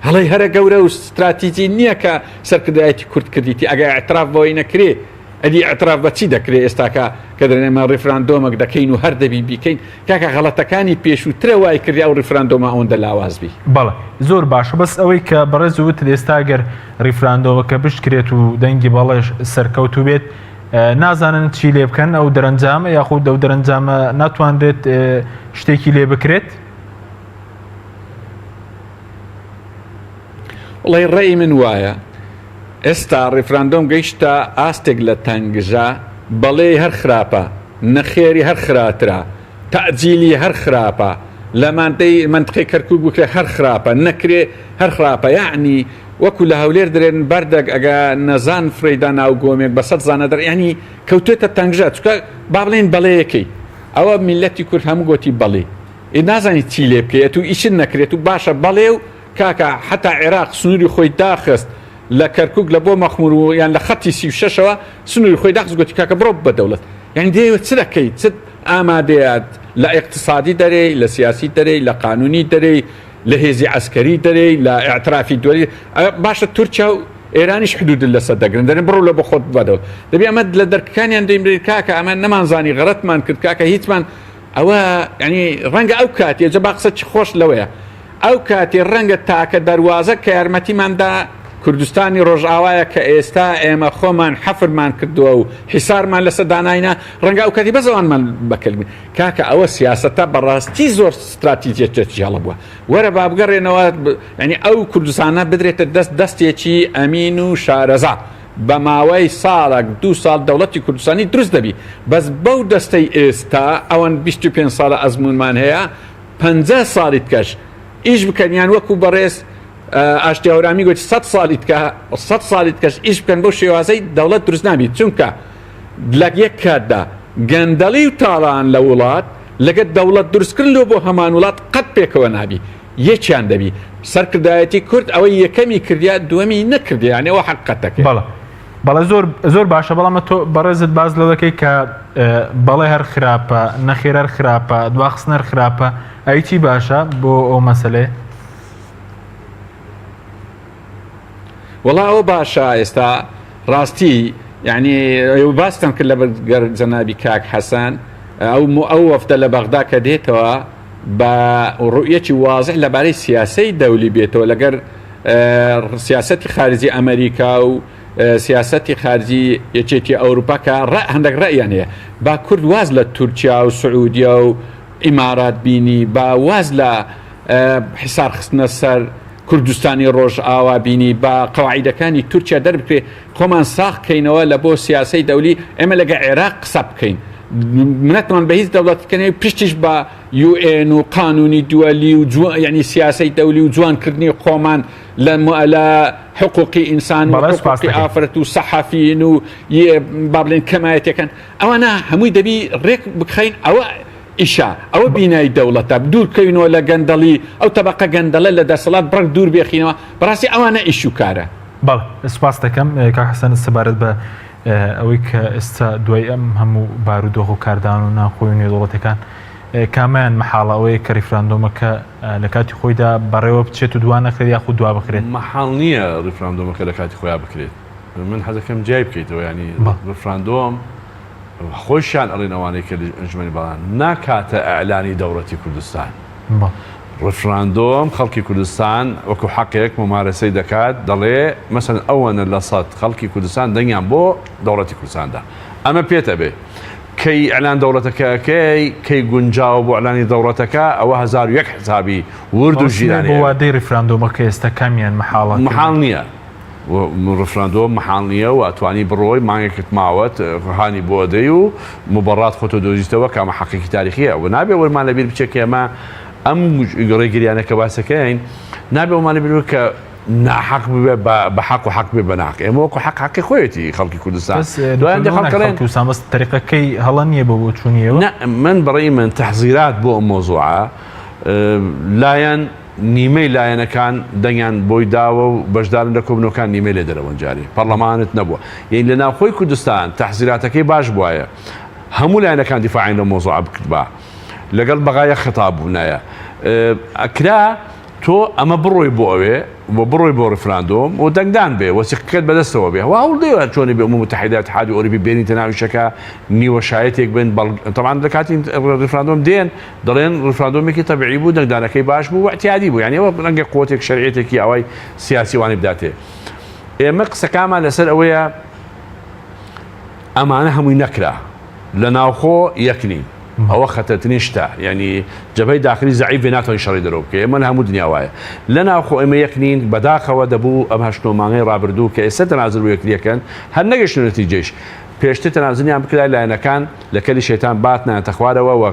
هەڵی هەرە گەورە و ستراتیجی نییە کە سەرکردایەتی کورد کردیتی ئەگەر اعتراف بەوەی نەکرێ ئەدی اعتراف بە چی دەکرێ ئێستاکە کە دەڵێن ئێمە ڕیفراندۆمەک دەکەین و هەر دەبی بیکەین کاکە غەڵەتەکانی پێشووترە وای کردی ئەو ڕیفراندۆمە ئەوەندە لاواز بی. بەڵێ زۆر باشە بەس ئەوەی کە بەڕێز وتت ئێستا گەر ڕیفراندۆمەکە بشکرێت و دەنگی بەڵێش سەرکەوتوو بێت نازانن چی لێ بکەن ئەو دەرەنجامە یاخود ئەو دەرەنجامە ناتوانرێت شتێکی لێ بکرێت؟ وەڵی ڕێی من وایە ئێستا ڕیفراندۆم گەیشتە ئاستێک لە تەنگژە، بەڵێی هەر خراپە، نەخێری هەر خراترە، تەئجیلی هەر خراپە، لە مادەی مەنتقەی کەرکوک بکرێ هەر خراپە، نەکرێ هەر خراپە، یەعنی وەکو لە هەولێر درێن بەردەک ئەگە نەزان فرێیدا ناو گۆمێک بە سەد زانە دەر یەعنی کەوتوێتە تەنگژە، چونکە با بڵێین بەڵێیەکەی. ئەوە میللەتی کورد هەموو گۆتی بەڵی ئێ نازانی چی لێ بکەی ئەتوو ئیشت نەکرێت و باشە بەڵێ و کاکە حەتا عێراق سنووری خۆی داخست لە کەرکوک لە بۆ مەخمور و یان لە خەتی 36ەوە سنووری خۆی داخست گۆتی کاکە بڕۆ بە دەوڵەت یعنی دەیەوێت چ دەکەی چ ئامادەیە لە ئیقتسادی دەرێی لە سیاسی دەرێی لە قانونی دەرێی لە هێزی عەسکەری دەرێی لە ئیعترافی دوەلی باشە تورکیا و ئێرانیش حدود لەسەر دەگرن دەرێن بڕۆ لە بۆ خۆت بەدەوڵ دەبێ ئەمە لە دەرکەکانیان دەین برێن کاکە ئەمە نەمانزانی غەڵەتمان کرد کاکە هیچمان ئەوە یعنی ڕەنگە ئەو کاتێ جا با قسە چ خۆش لەوەیە ئەو کاتێ ڕەنگە تاکە دەروازە کە یارمەتیمان دا کوردستانی ڕۆژئاوایە کە ئێستا ئێمە خۆمان حەفرمان کردووە و حیسارمان لەسەر داناینە ڕەنگە ئەو کاتی بەس ئەوانمان بەکەلمی کاکە ئەوە سیاسەتە بەڕاستی زۆر ستراتیجیەتێکی هەڵە بووە وەرە با بگەڕێنەوە یعنی ئەو کوردستانە بدرێتە دەست دەستێکی ئەمین و شارەزا بە ماوەی ساڵک دوو ساڵ دەوڵەتی کوردستانی دروست دەبی بەس بەو دەستەی ئێستا ئەوەن 25 ساڵە ئەزمونمان هەیە 50 ساڵی تکەش ئیش بکەن یان وەکو بەڕێز ئاشتی هەورامی گوتی 100 ساڵی تکە 100 ساڵی تکەش ئیش بکەن بەو شێوازەی دەوڵەت دروست نابیت چونکە لە یەک کاتدا گەندەڵی و تاڵان لە وڵات لەگەر دەوڵەت دروستکردن لۆ بۆ هەمان وڵات قەت پێکەوە نابی یەکیان دەبی سەرکردایەتی کورد ئەوەی یەکەمی کردیا دووەمی نەکردیا یانی ئەوە حەقیقەتەکەیە. بەڵێ بەڵێ زۆر زۆر باشە بەڵام تۆ بەڕێزت باس لەوە دەکەی کە بەڵێ هەر خراپە نەخێر هەر خراپە دواخستن هەر خراپە ئەی چی باشە بۆ ئەو مەسەلەیە؟ وەڵا ئەوە باشە ئێستا ڕاستی یعنی ئێوە باستان کرد لە گەر جەنابی کاک حەسەن ئەو ئەو وەفدە لە بەغدا کە دێتەوە بە ڕوئیەکی وازح لەبارەی سیاسەی دەولی بێتەوە لەگەر سیاسەتی خارجی ئەمریکا و سیاسەتی خارجی یەکێتی ئەوروپا کە هەندێک ڕەئیان هەیە با کورد واز لە تورکیا و سعودیە و ئیمارات بینی با واز لە حسار خستنە سەر کوردستانی ڕۆژئاوا بینی با قەواعیدەکانی تورکیا دەربکرێ خۆمان ساغ کەینەوە لە بۆ سیاسەی دەولی ئێمە لەگە عێراق قسە بکەین منەتمان بە هیچ دەوڵەت بکەنەوە پشتیش بە UN و قانونی دوەلی و یعنی سیاسەی دەولی و جوانکردنی خۆمان لە لە حقوقی ئینسان و حقوقی ئافرەت و سەحەفیین و با بڵێن کەمایەتەکان ئەوانە هەمووی دەبی ڕێک بخەین ئەوە ئیشە ئەوە بینای دەوڵەتە دوور بکەوینەوە لە گەندەڵی ئەو تەبەقە گەندەڵە لە دەسەڵات بڕەک دوور بێخینەوە بەڕاستی ئەوانە ئیش و کارە. بەڵێ سوپاست دەکەم کاک حەسەن سەبارەت بە ئەوەی کە ئێستا دوای ئەم هەموو بارودۆخ و کاردان و ناوخۆی و نێودەوڵەتەکان کامیان مەحاڵە ئەوەیە کە ریفراندۆمەکە لە کاتی خۆیدا بەڕێوە بچێت و دوا نەخرێت یاخود دوا بخرێت؟ مەحاڵ نییە ریفراندۆمەکە لە کاتی خۆیا بکرێت من حەزەکەم جیای بکەیتەوە یانی ریفراندۆم خۆیشیان ئەڵێن ئەوانەی کە ئەنجومەنی باڵان ناکاتە ئیعلانی دەوڵەتی کوردستان. ڕفراندۆم خەڵکی کوردستان وەکو حەقێک مومارەسەی دەکات دەڵێ مەسەلەن ئەوەنە لە سەد خەڵکی کوردستان دەنگیان بۆ دەوڵەتی کوردستان دا ئەمە پێت ئەبێ کەی ئیعلان دەوڵەتەکە ئەکەی کەی گونجاوە بۆ ئیعلانی دەوڵەتەکە ئەوە 1001 حسابی ورد و ژیرانەیە. بۆ وادەی ڕیفراندۆمەکە ئێستا کامیان مەحاڵە؟ مەحاڵ نییە. ڕفراندۆم مەحاڵ نییە و ئەتوانی بڕۆی مانگێکت ماوەت هانی بۆ ئەدەی و موبەڕات خۆتۆ دۆزیتەوە کە ئەمە حەقێکی تاریخیە و نابێ وەرمان لەبیر بچێت کە ئێمە ئەم ڕێگریانە کە باسەکەین نابێ وەمان لەبیر بێت کە ناحەق ببێ بە حەق و حەق بێ بە ناحەق ئێمە وەکو حەق حەقی خۆیەتی خەڵکی کوردستان دوای هەندێک خەڵک دەڵێن کوردستان بەس تەریقەکەی هەڵە نییە بۆ بۆچوونیەوە نا من بەڕێی من تەحزیرات بۆ ئەم مۆزوعە لایەن نیمەی لایەنەکان دەنگیان بۆی داوە و بەشدارن لە کۆبنەوەکان نیمەی لە دەرەوەن جارێ پەڕلەمانت نەبووە یەعنی لە ناوخۆی کوردستان تەحزیراتەکەی باش بوایە هەموو لایەنەکان دیفاعیان لەو مەوزوعە بکردبا لەگەڵ بەغا یەک خەتاب بوونایە ئەکرا تۆ ئەمە بڕۆی بۆ ئەوێ و بڕۆی بۆ ڕیفراندۆم و دەنگدان بێ وەسیقەکەت بەدەستەوە بێ هەوا هەوڵ دەیەوە چۆنی بێ ئومم متحدە اتحادی ئەوروپی بێنیتە ناو ئیشەکە نیوە شایەتێک بن بەڵ تەبعەن لە کاتی ڕیفراندۆم دێن دەڵێن ڕیفراندۆمێکی تەبیعی بوو، دەنگدانەکەی باش بوو و ئیعتیادی بوو، یانی ئەوە ڕەنگە قوەتێک شەرعیەتێکی ئاوای سیاسی وانەی بداتێ. ئێمە قسەکانمان لەسەر ئەوەیە ئەمانە هەمووی نەکرا. لە ناوخۆ یەک نین. ئەوە خەتەرترین شتە. یانی جەبهەی داخلی زەعیف بێ ناتوانین شەڕی دەرەوە بکەین. ئێمە لە هەموو دنیا وایە. لە ناوخۆ ئێمە یەک نین، بەداخەوە دەبوو ئەم هەشت نۆ مانگەی ڕابردوو کە ئێستا تەنازول بۆ یەکتری ئەکەن، هەر نەگەیشتنە نەتیجەیش. پێشتر تەنازولیان بکردایە لایەنەکان لە کەلی شەیتان باتنایەتە خوارەوە و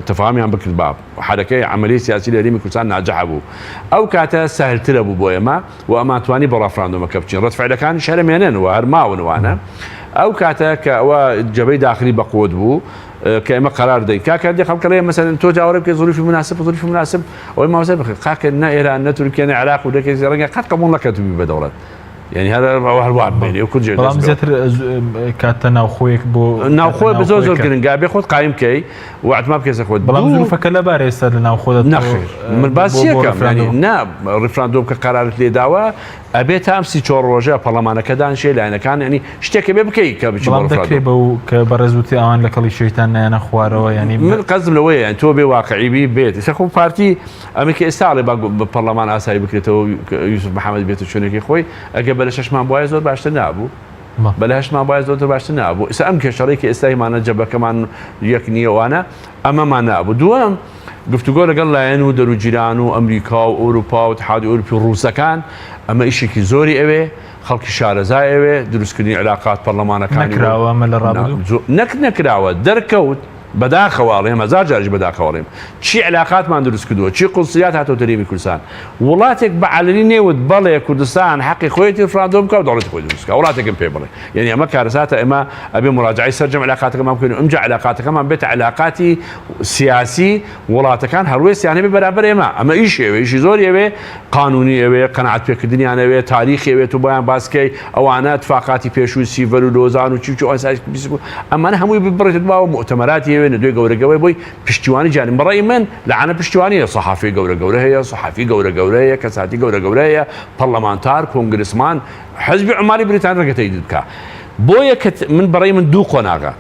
تەفاهمیان بکردبا حەرەکەی عەمەلی سیاسی لە هەرێمی کوردستان ناجح بوو ئەو کاتە سەهلترە بوو بۆ ئێمە و ئەمانتوانی بۆ ڕافراندۆمەکە بچین ڕەد فعلەکانیش هەر ئەمێنن و هەر ماون وانە ئەو کاتە کە ئەوە جەبەی داخلی بەقوت بوو. کە ئێمە قەرار دەین کاکە دێ خەڵکە لێ مەسەلەن تۆ جاوەڕێ بکەی زروفی مناسب زروفی مناسب ئەوەی مامۆستا بخێ کاکە نە ئێران نە تورکیا نە عێراق و دەکەی ڕەنگە قەت قبوڵ نەکات و بی بە دەوڵەت یعنی هەر ئەوە هەر وا بمێنێ و کورد جێ بەڵام دەست بێ. زیاتر کاتە ناوخۆیەک بۆ ناوخۆ کاتە زۆر زۆر ناوخۆیەکە. گرنگە بێ خۆت قایم کەی و اعتماد بکەی سەر خۆت بەڵام دوو زروفەکە لەبارە ئێستا لە ناوخۆدا تۆ نەخێر من بۆ باس بۆ یەکەم یعنی ڕیفراندۆم نا ڕیفراندۆم کە قەرارت لێ داوە ئەبێ تا ئەم 34 ڕۆژە پەڕلەمانەکە دانیشێ لایەنەکان یعنی شتێکە بێ بکەی کە بچی بۆ بەڵام دەکرێ ڕیفراندۆم. بەو کە بەڕێز وتی ئەوان لە کەڵی شەیتان نایەنە خوارەوە یعنی من قەزم لەوەیە یعنی تۆ بێ واقعی بی بێت ئێستا خۆ پارتی ئەمە کە ئێستا ئەڵێ با پەڕلەمان ئاسایی بکرێتەوە یوسف محەمەد بێتە شوێنەکەی خۆی ئەگەر بە لە شەشمان بوایە زۆر باشتر نابوو بە لە هەشتمان بوایە زۆر باشتر نابوو ئێستا ئەم کێشەڵەی کە ئێستا هیمانە جەبەکەمان یەک نییە وانە ئەمەمان نابوو دووەم گفتوگۆ لەگەڵ لایەن و دەروجیران و ئەمریکا و ئەوروپا و اتحادی ئەوروپی و ڕووسەکان ئەمە ئیشێکی زۆری ئەوێ خەڵکی شارەزای ئەوێ دروستکردنی علاقات پەرلەمانەکانی نەکراوە ئەمە لە ڕابردوو نەک نەکراوە دەرکەوت بەداخەوە ئەڵێم هەزار جاریش بەداخەوە ئەڵێم چی علاقاتمان دروست کردووە چی قونسلیات هاتۆتە هەرێمی کوردستان وڵاتێک بە عەلەنی نەیوت بەڵێ کوردستان حەقی خۆیەتی ڕفراندۆم بکا و دەوڵەتی خۆی دروست بکا وڵاتێکم پێ بڵێ یعنی ئەمە کارەساتە ئێمە ئەبێ مراجعەی سەرجەم علاقاتەکەمان بکەین و ئمجا علاقاتەکەمان بێتە علاقاتی سیاسی وڵاتەکان هەڵوێستیان هەبێ بەرامبەر ئێمە ئەمە ئیشی ئەوێ ئیشی زۆری ئەوێ قانونی ئەوێ قەناعەت پێکردنیان ئەوێ تاریخی ئەوێ تۆ بۆیان باس کەی ئەوانە تفاقاتی پێشووی سیڤەر و لۆزان و چی و چی ئەوان ئەمانە هەمووی ببڕێتە دواوە موئتەمەراتی هەیە نەدوێ گەورە گەورە بۆی پشتیوانی جانی بەڕەئی من لەعانە پشتیوانی هەیە سەحافی گەورە گەورە هەیە سەحافی گەورە گەورە هەیە کەساتی گەورە گەورە هەیە پەرلەمانتار کۆنگرسمان حزبی عومالی بریتانی ڕەنگە تەیدید بکا بۆیە کە من بەڕەئی من دوو قۆناغە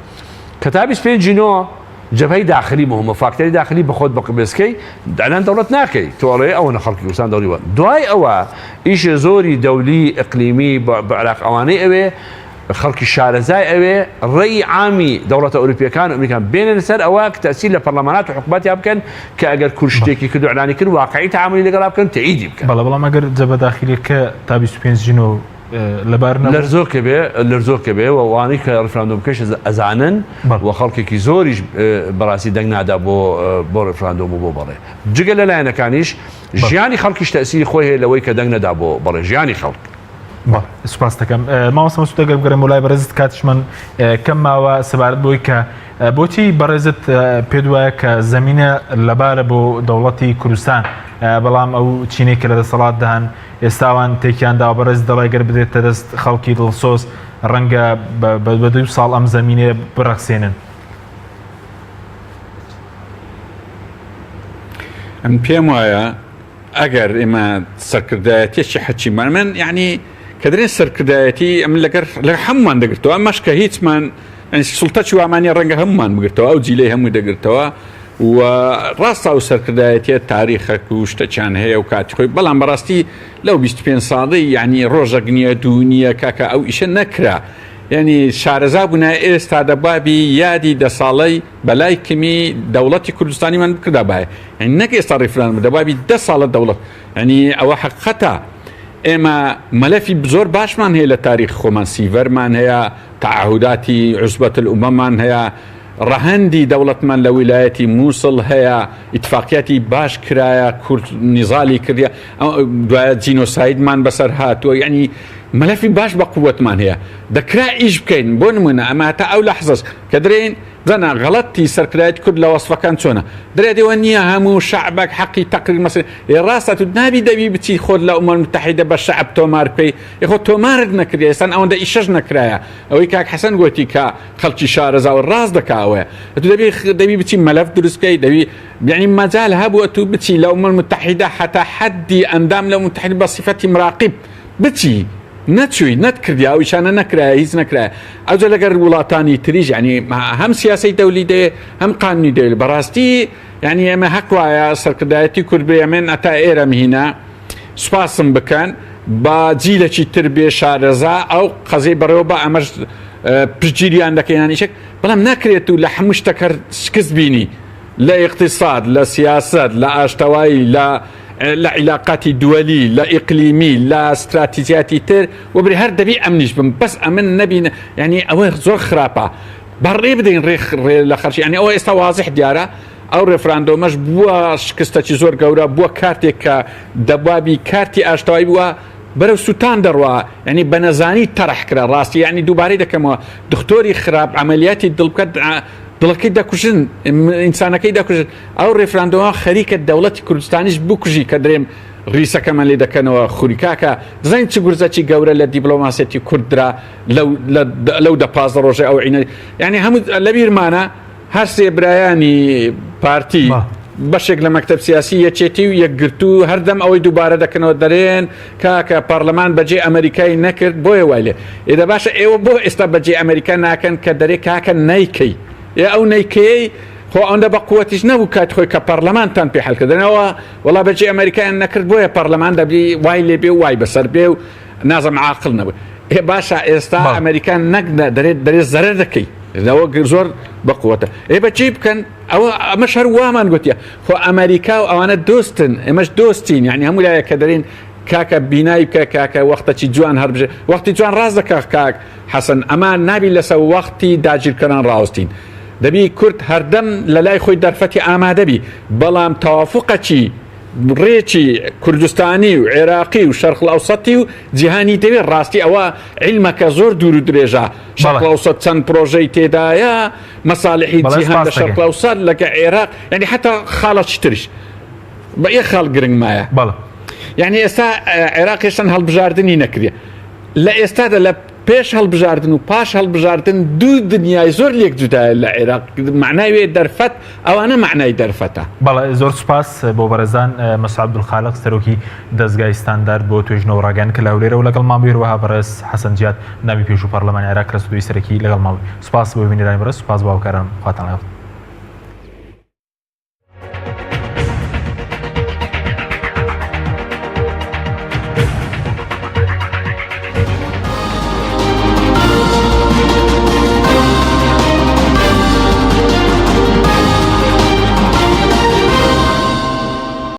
کە تا 25 نۆ جەبهەی داخلی مهمە فاکتەری داخلی بەخۆت بەقبێسکەی دانان دەوڵەت ناکەی تۆ ئەڵێ ئەوەنە خەڵکی کوردستان دەوڵی وە دوای ئەوە ئیشێ زۆری دەولی ئەقلیمی بە عراق ئەوانەی ئەوێ خەڵکی شارەزای ئەوێ ڕێی عامی دەوڵەتە ئەوروپیەکان و ئەمریکان بێنن سەر ئەوە کە تەسیر لە پەرلەمانات و حکومەتیا بکەن کە ئەگەر کورد شتێکی کرد و ئیعلانی کرد واقعی تعاملی لەگەڵا بکەن تەئیدی بکەن. بەڵێ بەڵام ئەگەر جەبهە داخیلیەکە تا 25 ژنۆ لەبار نەبوو. لەرزۆکە بێ لەرزۆکە بێ و ئەوانەی کە ڕیفراندۆمەکەش ئەزانن و خەڵکێکی زۆریش بەڕاستی دەنگ نادا بۆ بۆ ڕیفراندۆم و بۆ بەڵێ جگە لە لایەنەکانیش ژیانی خەڵکیش تەئسیری خۆی هەیە لەوەی کە دەنگ نەدا بۆ بەڵێ ژیانی خەڵک. بەڵێ سوپاست دەکەم مامۆستا مەسعود ئەگەر بگەڕێم بۆ لای بەڕێزت کاتیشمان کەم ماوە سەبارەت بۆی کە بۆچی بەڕێزت پێت وایە کە زەمینە لەبارە بۆ دەوڵەتی کوردستان بەڵام ئەو چینەی کە لە دەسەڵاتدان ئێستا ئەوان تێکیان داوە بەڕێز دەڵێ گەر بدرێتە دەست خەڵکی دڵسۆز ڕەنگە بە دوو ساڵ ئەم زەمینەیە بڕەخسێنن. ئەمن پێم وایە ئەگەر ئێمە سەرکردایەتیەکی حەکیمان من یعنی کە درێن سەرکردایەتی ئەم لەگەر لە هەمومان دەگرتەوە ئەمەش کە هیچمان سڵتەکی وامانە ڕەنگە هەمومان بگرتەوە ئەو جیلەی هەمووی دەگرتەوە و ڕاستە ئەو سەرکردایەتیە تاریخەک و شتەکیان هەیە و کاتی خۆی بەڵام بەڕاستی لەو 25 ساڵەی یعنی ڕۆژەک نییە دوو نییە کاکە ئەو ئیشە نەکرا یعنی شارەزا بوونە ئێستا دەبابی یادی دە ساڵەی بەلای کمی دەوڵەتی کوردستانیمان بکردا باە یعنی نەک ئێستا ڕیفراندۆم دەبابی دە ساڵە دەوڵەت یعنی ئەوە حقیقەتە ئێمە مەلەفی زۆر باشمان هەیە لە تاریخ خۆمان سیڤەرمان هەیە تەعهوداتی عوسبەت الئومەمان هەیە ڕەهەندی دەوڵەتمان لە ویلایەتی موسڵ هەیە، ئیتفاقیاتی باش کرایە، کورد نیزالی کردیە، دوایە جینۆسایدمان بەسەر هاتووە، یەعنی مەلەفی باش بە قووەتمان هەیە، دەکرا ئیش بکەین، بۆ نموونە ئەمە هەتا ئەو لەحزەش کە درێین، بزانە غەڵەتی سەرکردایەتی کورد لە وەسفەکان چۆنە، درێ دێوە نییە هەموو شەعبەک حەقی تەقریر مەسیر، ئێ ڕاستە تو نابی دەبی بچی خۆت لە ئومەم متحیدە بە شەعب تۆمار بکەی، ئێ خۆ تۆمارت نەکردیە، ئێستان ئەوەندە ئیشەش نەکرایە، ئەوەی کاک حەسەن گۆتی کە خەڵکی شارەزا و ڕاست دەکا ئەوەیە ئەتو دەبی دەبی بچی مەلەف دروست بکەی دەبی یعنی مەجال هەبوو ئەتو بچی لە ئومەم متحیدە حتا حەدی ئەندام لە متحید بە سیفەتی مراقب بچی نەچووی نەتکردی ئەو ئیشانە نەکرایە هیچ نەکرایە ئەوجا لەگەر وڵاتانی تریش یعنی هەم سیاسەی دەولی دەوێ هەم قانونی دەوێت بەڕاستی یعنی ئێمە هەق وایە سەرکردایەتی کورد بێ ئەمێن ئەتا ئێرەم هینا سوپاسم بکەن با جیلەکی تر بێ شارەزا ئەو قەزیەی بەڕێوە با ئەمەش پشتگیریان دەکەین یان ئیشێک بەڵام ناکرێت و لە هەموو شتەک هەر شکست بینی لە ئیقتیساد لە سیاسەت لە ئاشتەوایی لە لە عیلاقاتی دووەلی لە ئیقلیمی لە ستراتیجیاتی تر وبری هەر دەبی ئەمنیش بم بەس ئەمن نەبین یعنی ئەوە زۆر خراپە بە ڕێ بدەین ڕێ ڕێ لە خەرچی یعنی ئەوە ئێستا وازح دیارە ئەو ڕێفراندۆمەش بووە شکستەکی زۆر گەورە، بووە کارتێک کە دەبوابی کارتی ئاشتەوایی بووە، بەرەو سوتان دەڕوا، یانی بە نەزانی تەرح کرا، ڕاستی یانی دووبارەی دەکەمەوە دختۆری خراپ عەمەلیاتی دڵ بکات. دڵەکەی دەکوژن ئینسانەکەی دەکوژن ئەو ڕێفراندۆمە خەریکە دەوڵەتی کوردستانیش بکوژی کە درێم ڕیسەکەمان لێ دەکەنەوە خوری کاکە دەزانین چ گورزەکی گەورە لە دیبلۆماسێتی کورد درا لەو لەو دە 15 ڕۆژە ئەو عینە یعنی هەموو لەبیرمانە هەرسێ برایانی پارتی بەشێک لە مەکتەب سیاسی یەکێتی و یەکگرتوو هەردەم ئەوەی دووبارە دەکەنەوە دەرێن کاکە پەرلەمان بەجێ ئەمریکای نەکرد بۆیە وای لێ ئێدە باشە ئێوە بۆ ئێستا بەجێ ئەمریکا ناکەن کە دەرێ کاکە نیکەی ئێ ئەو نیکەی خۆ ئەوەندە بە قوتیش نەبوو کات خۆی کە پەرلەمانتان پێ حلکردنەوە وڵا بەجێ ئەمریکایان نەکرد بۆیە پەرلەمان دەبی وای لێ بێ وای بەسەر بێ و نازم عاقل نەبوو ئێ باشە ئێستا ئەمریکا نەک دەرێت دەرێ زەرەر دەکەی لەوە زۆر بەقوتە ئێ بەچی بکەن ئەوە ئەمەش هەر وامان گوتیە خۆ ئەمریکا و ئەوانە دۆستن ئێمەش دۆستین یعنی هەموو لایەک کە دەرین کاکە بینای بکە کاکە وەختەکی جوان هەربژێ وەختی جوان ڕاست دەکا کاک حەسەن ئەمان نابی لەسە وەختی داگیرکەران ڕاوستین دەبی کورد هەردەم لە لای خۆی دەرفەتی ئامادەبی بەڵام تەوافقەکی ڕێکی کوردستانی و عێراقی و شەرق ئەوسەتی و جیهانی دەوێت ڕاستی ئەوە عیلمەکە زۆر دوور و درێژە شەرق ئەوسەت چەند پرۆژەی تێدایە مەسالحی جیهان لە شەرق ئەوسەت لەگە عێراق یعنی حتا خاڵەکی تریش بە یەک خاڵ گرنگ مایە بەڵێ یعنی ئێستا عێراق هێشتان هەڵبژاردنی نەکرێ لە ئێستادا لە پێش هەڵبژاردن و پاش هەڵبژاردن دوو دنیای زۆر لێک جودایە لە عێراق معنای وێ دەرفەت ئەوانە معنای دەرفەتە. بەڵێ زۆر سوپاس بۆ بەڕێزان مەسعود عەبدولخالق سەرۆکی دەزگای ستاندارد بۆ توێژینەوە ڕاگەیاند کە لە هەولێرەوە لەگەڵمان بوو هەروەها بەڕێز حەسەن جیاد ئەندامی پێشوو پەڕلەمانی عێراق لە ستۆدیۆی سەرەکی لەگەڵمان بوو سوپاس بۆ بینەرانی بەڕێز سوپاس بۆ هاوکاران خواتان لەگەڵ.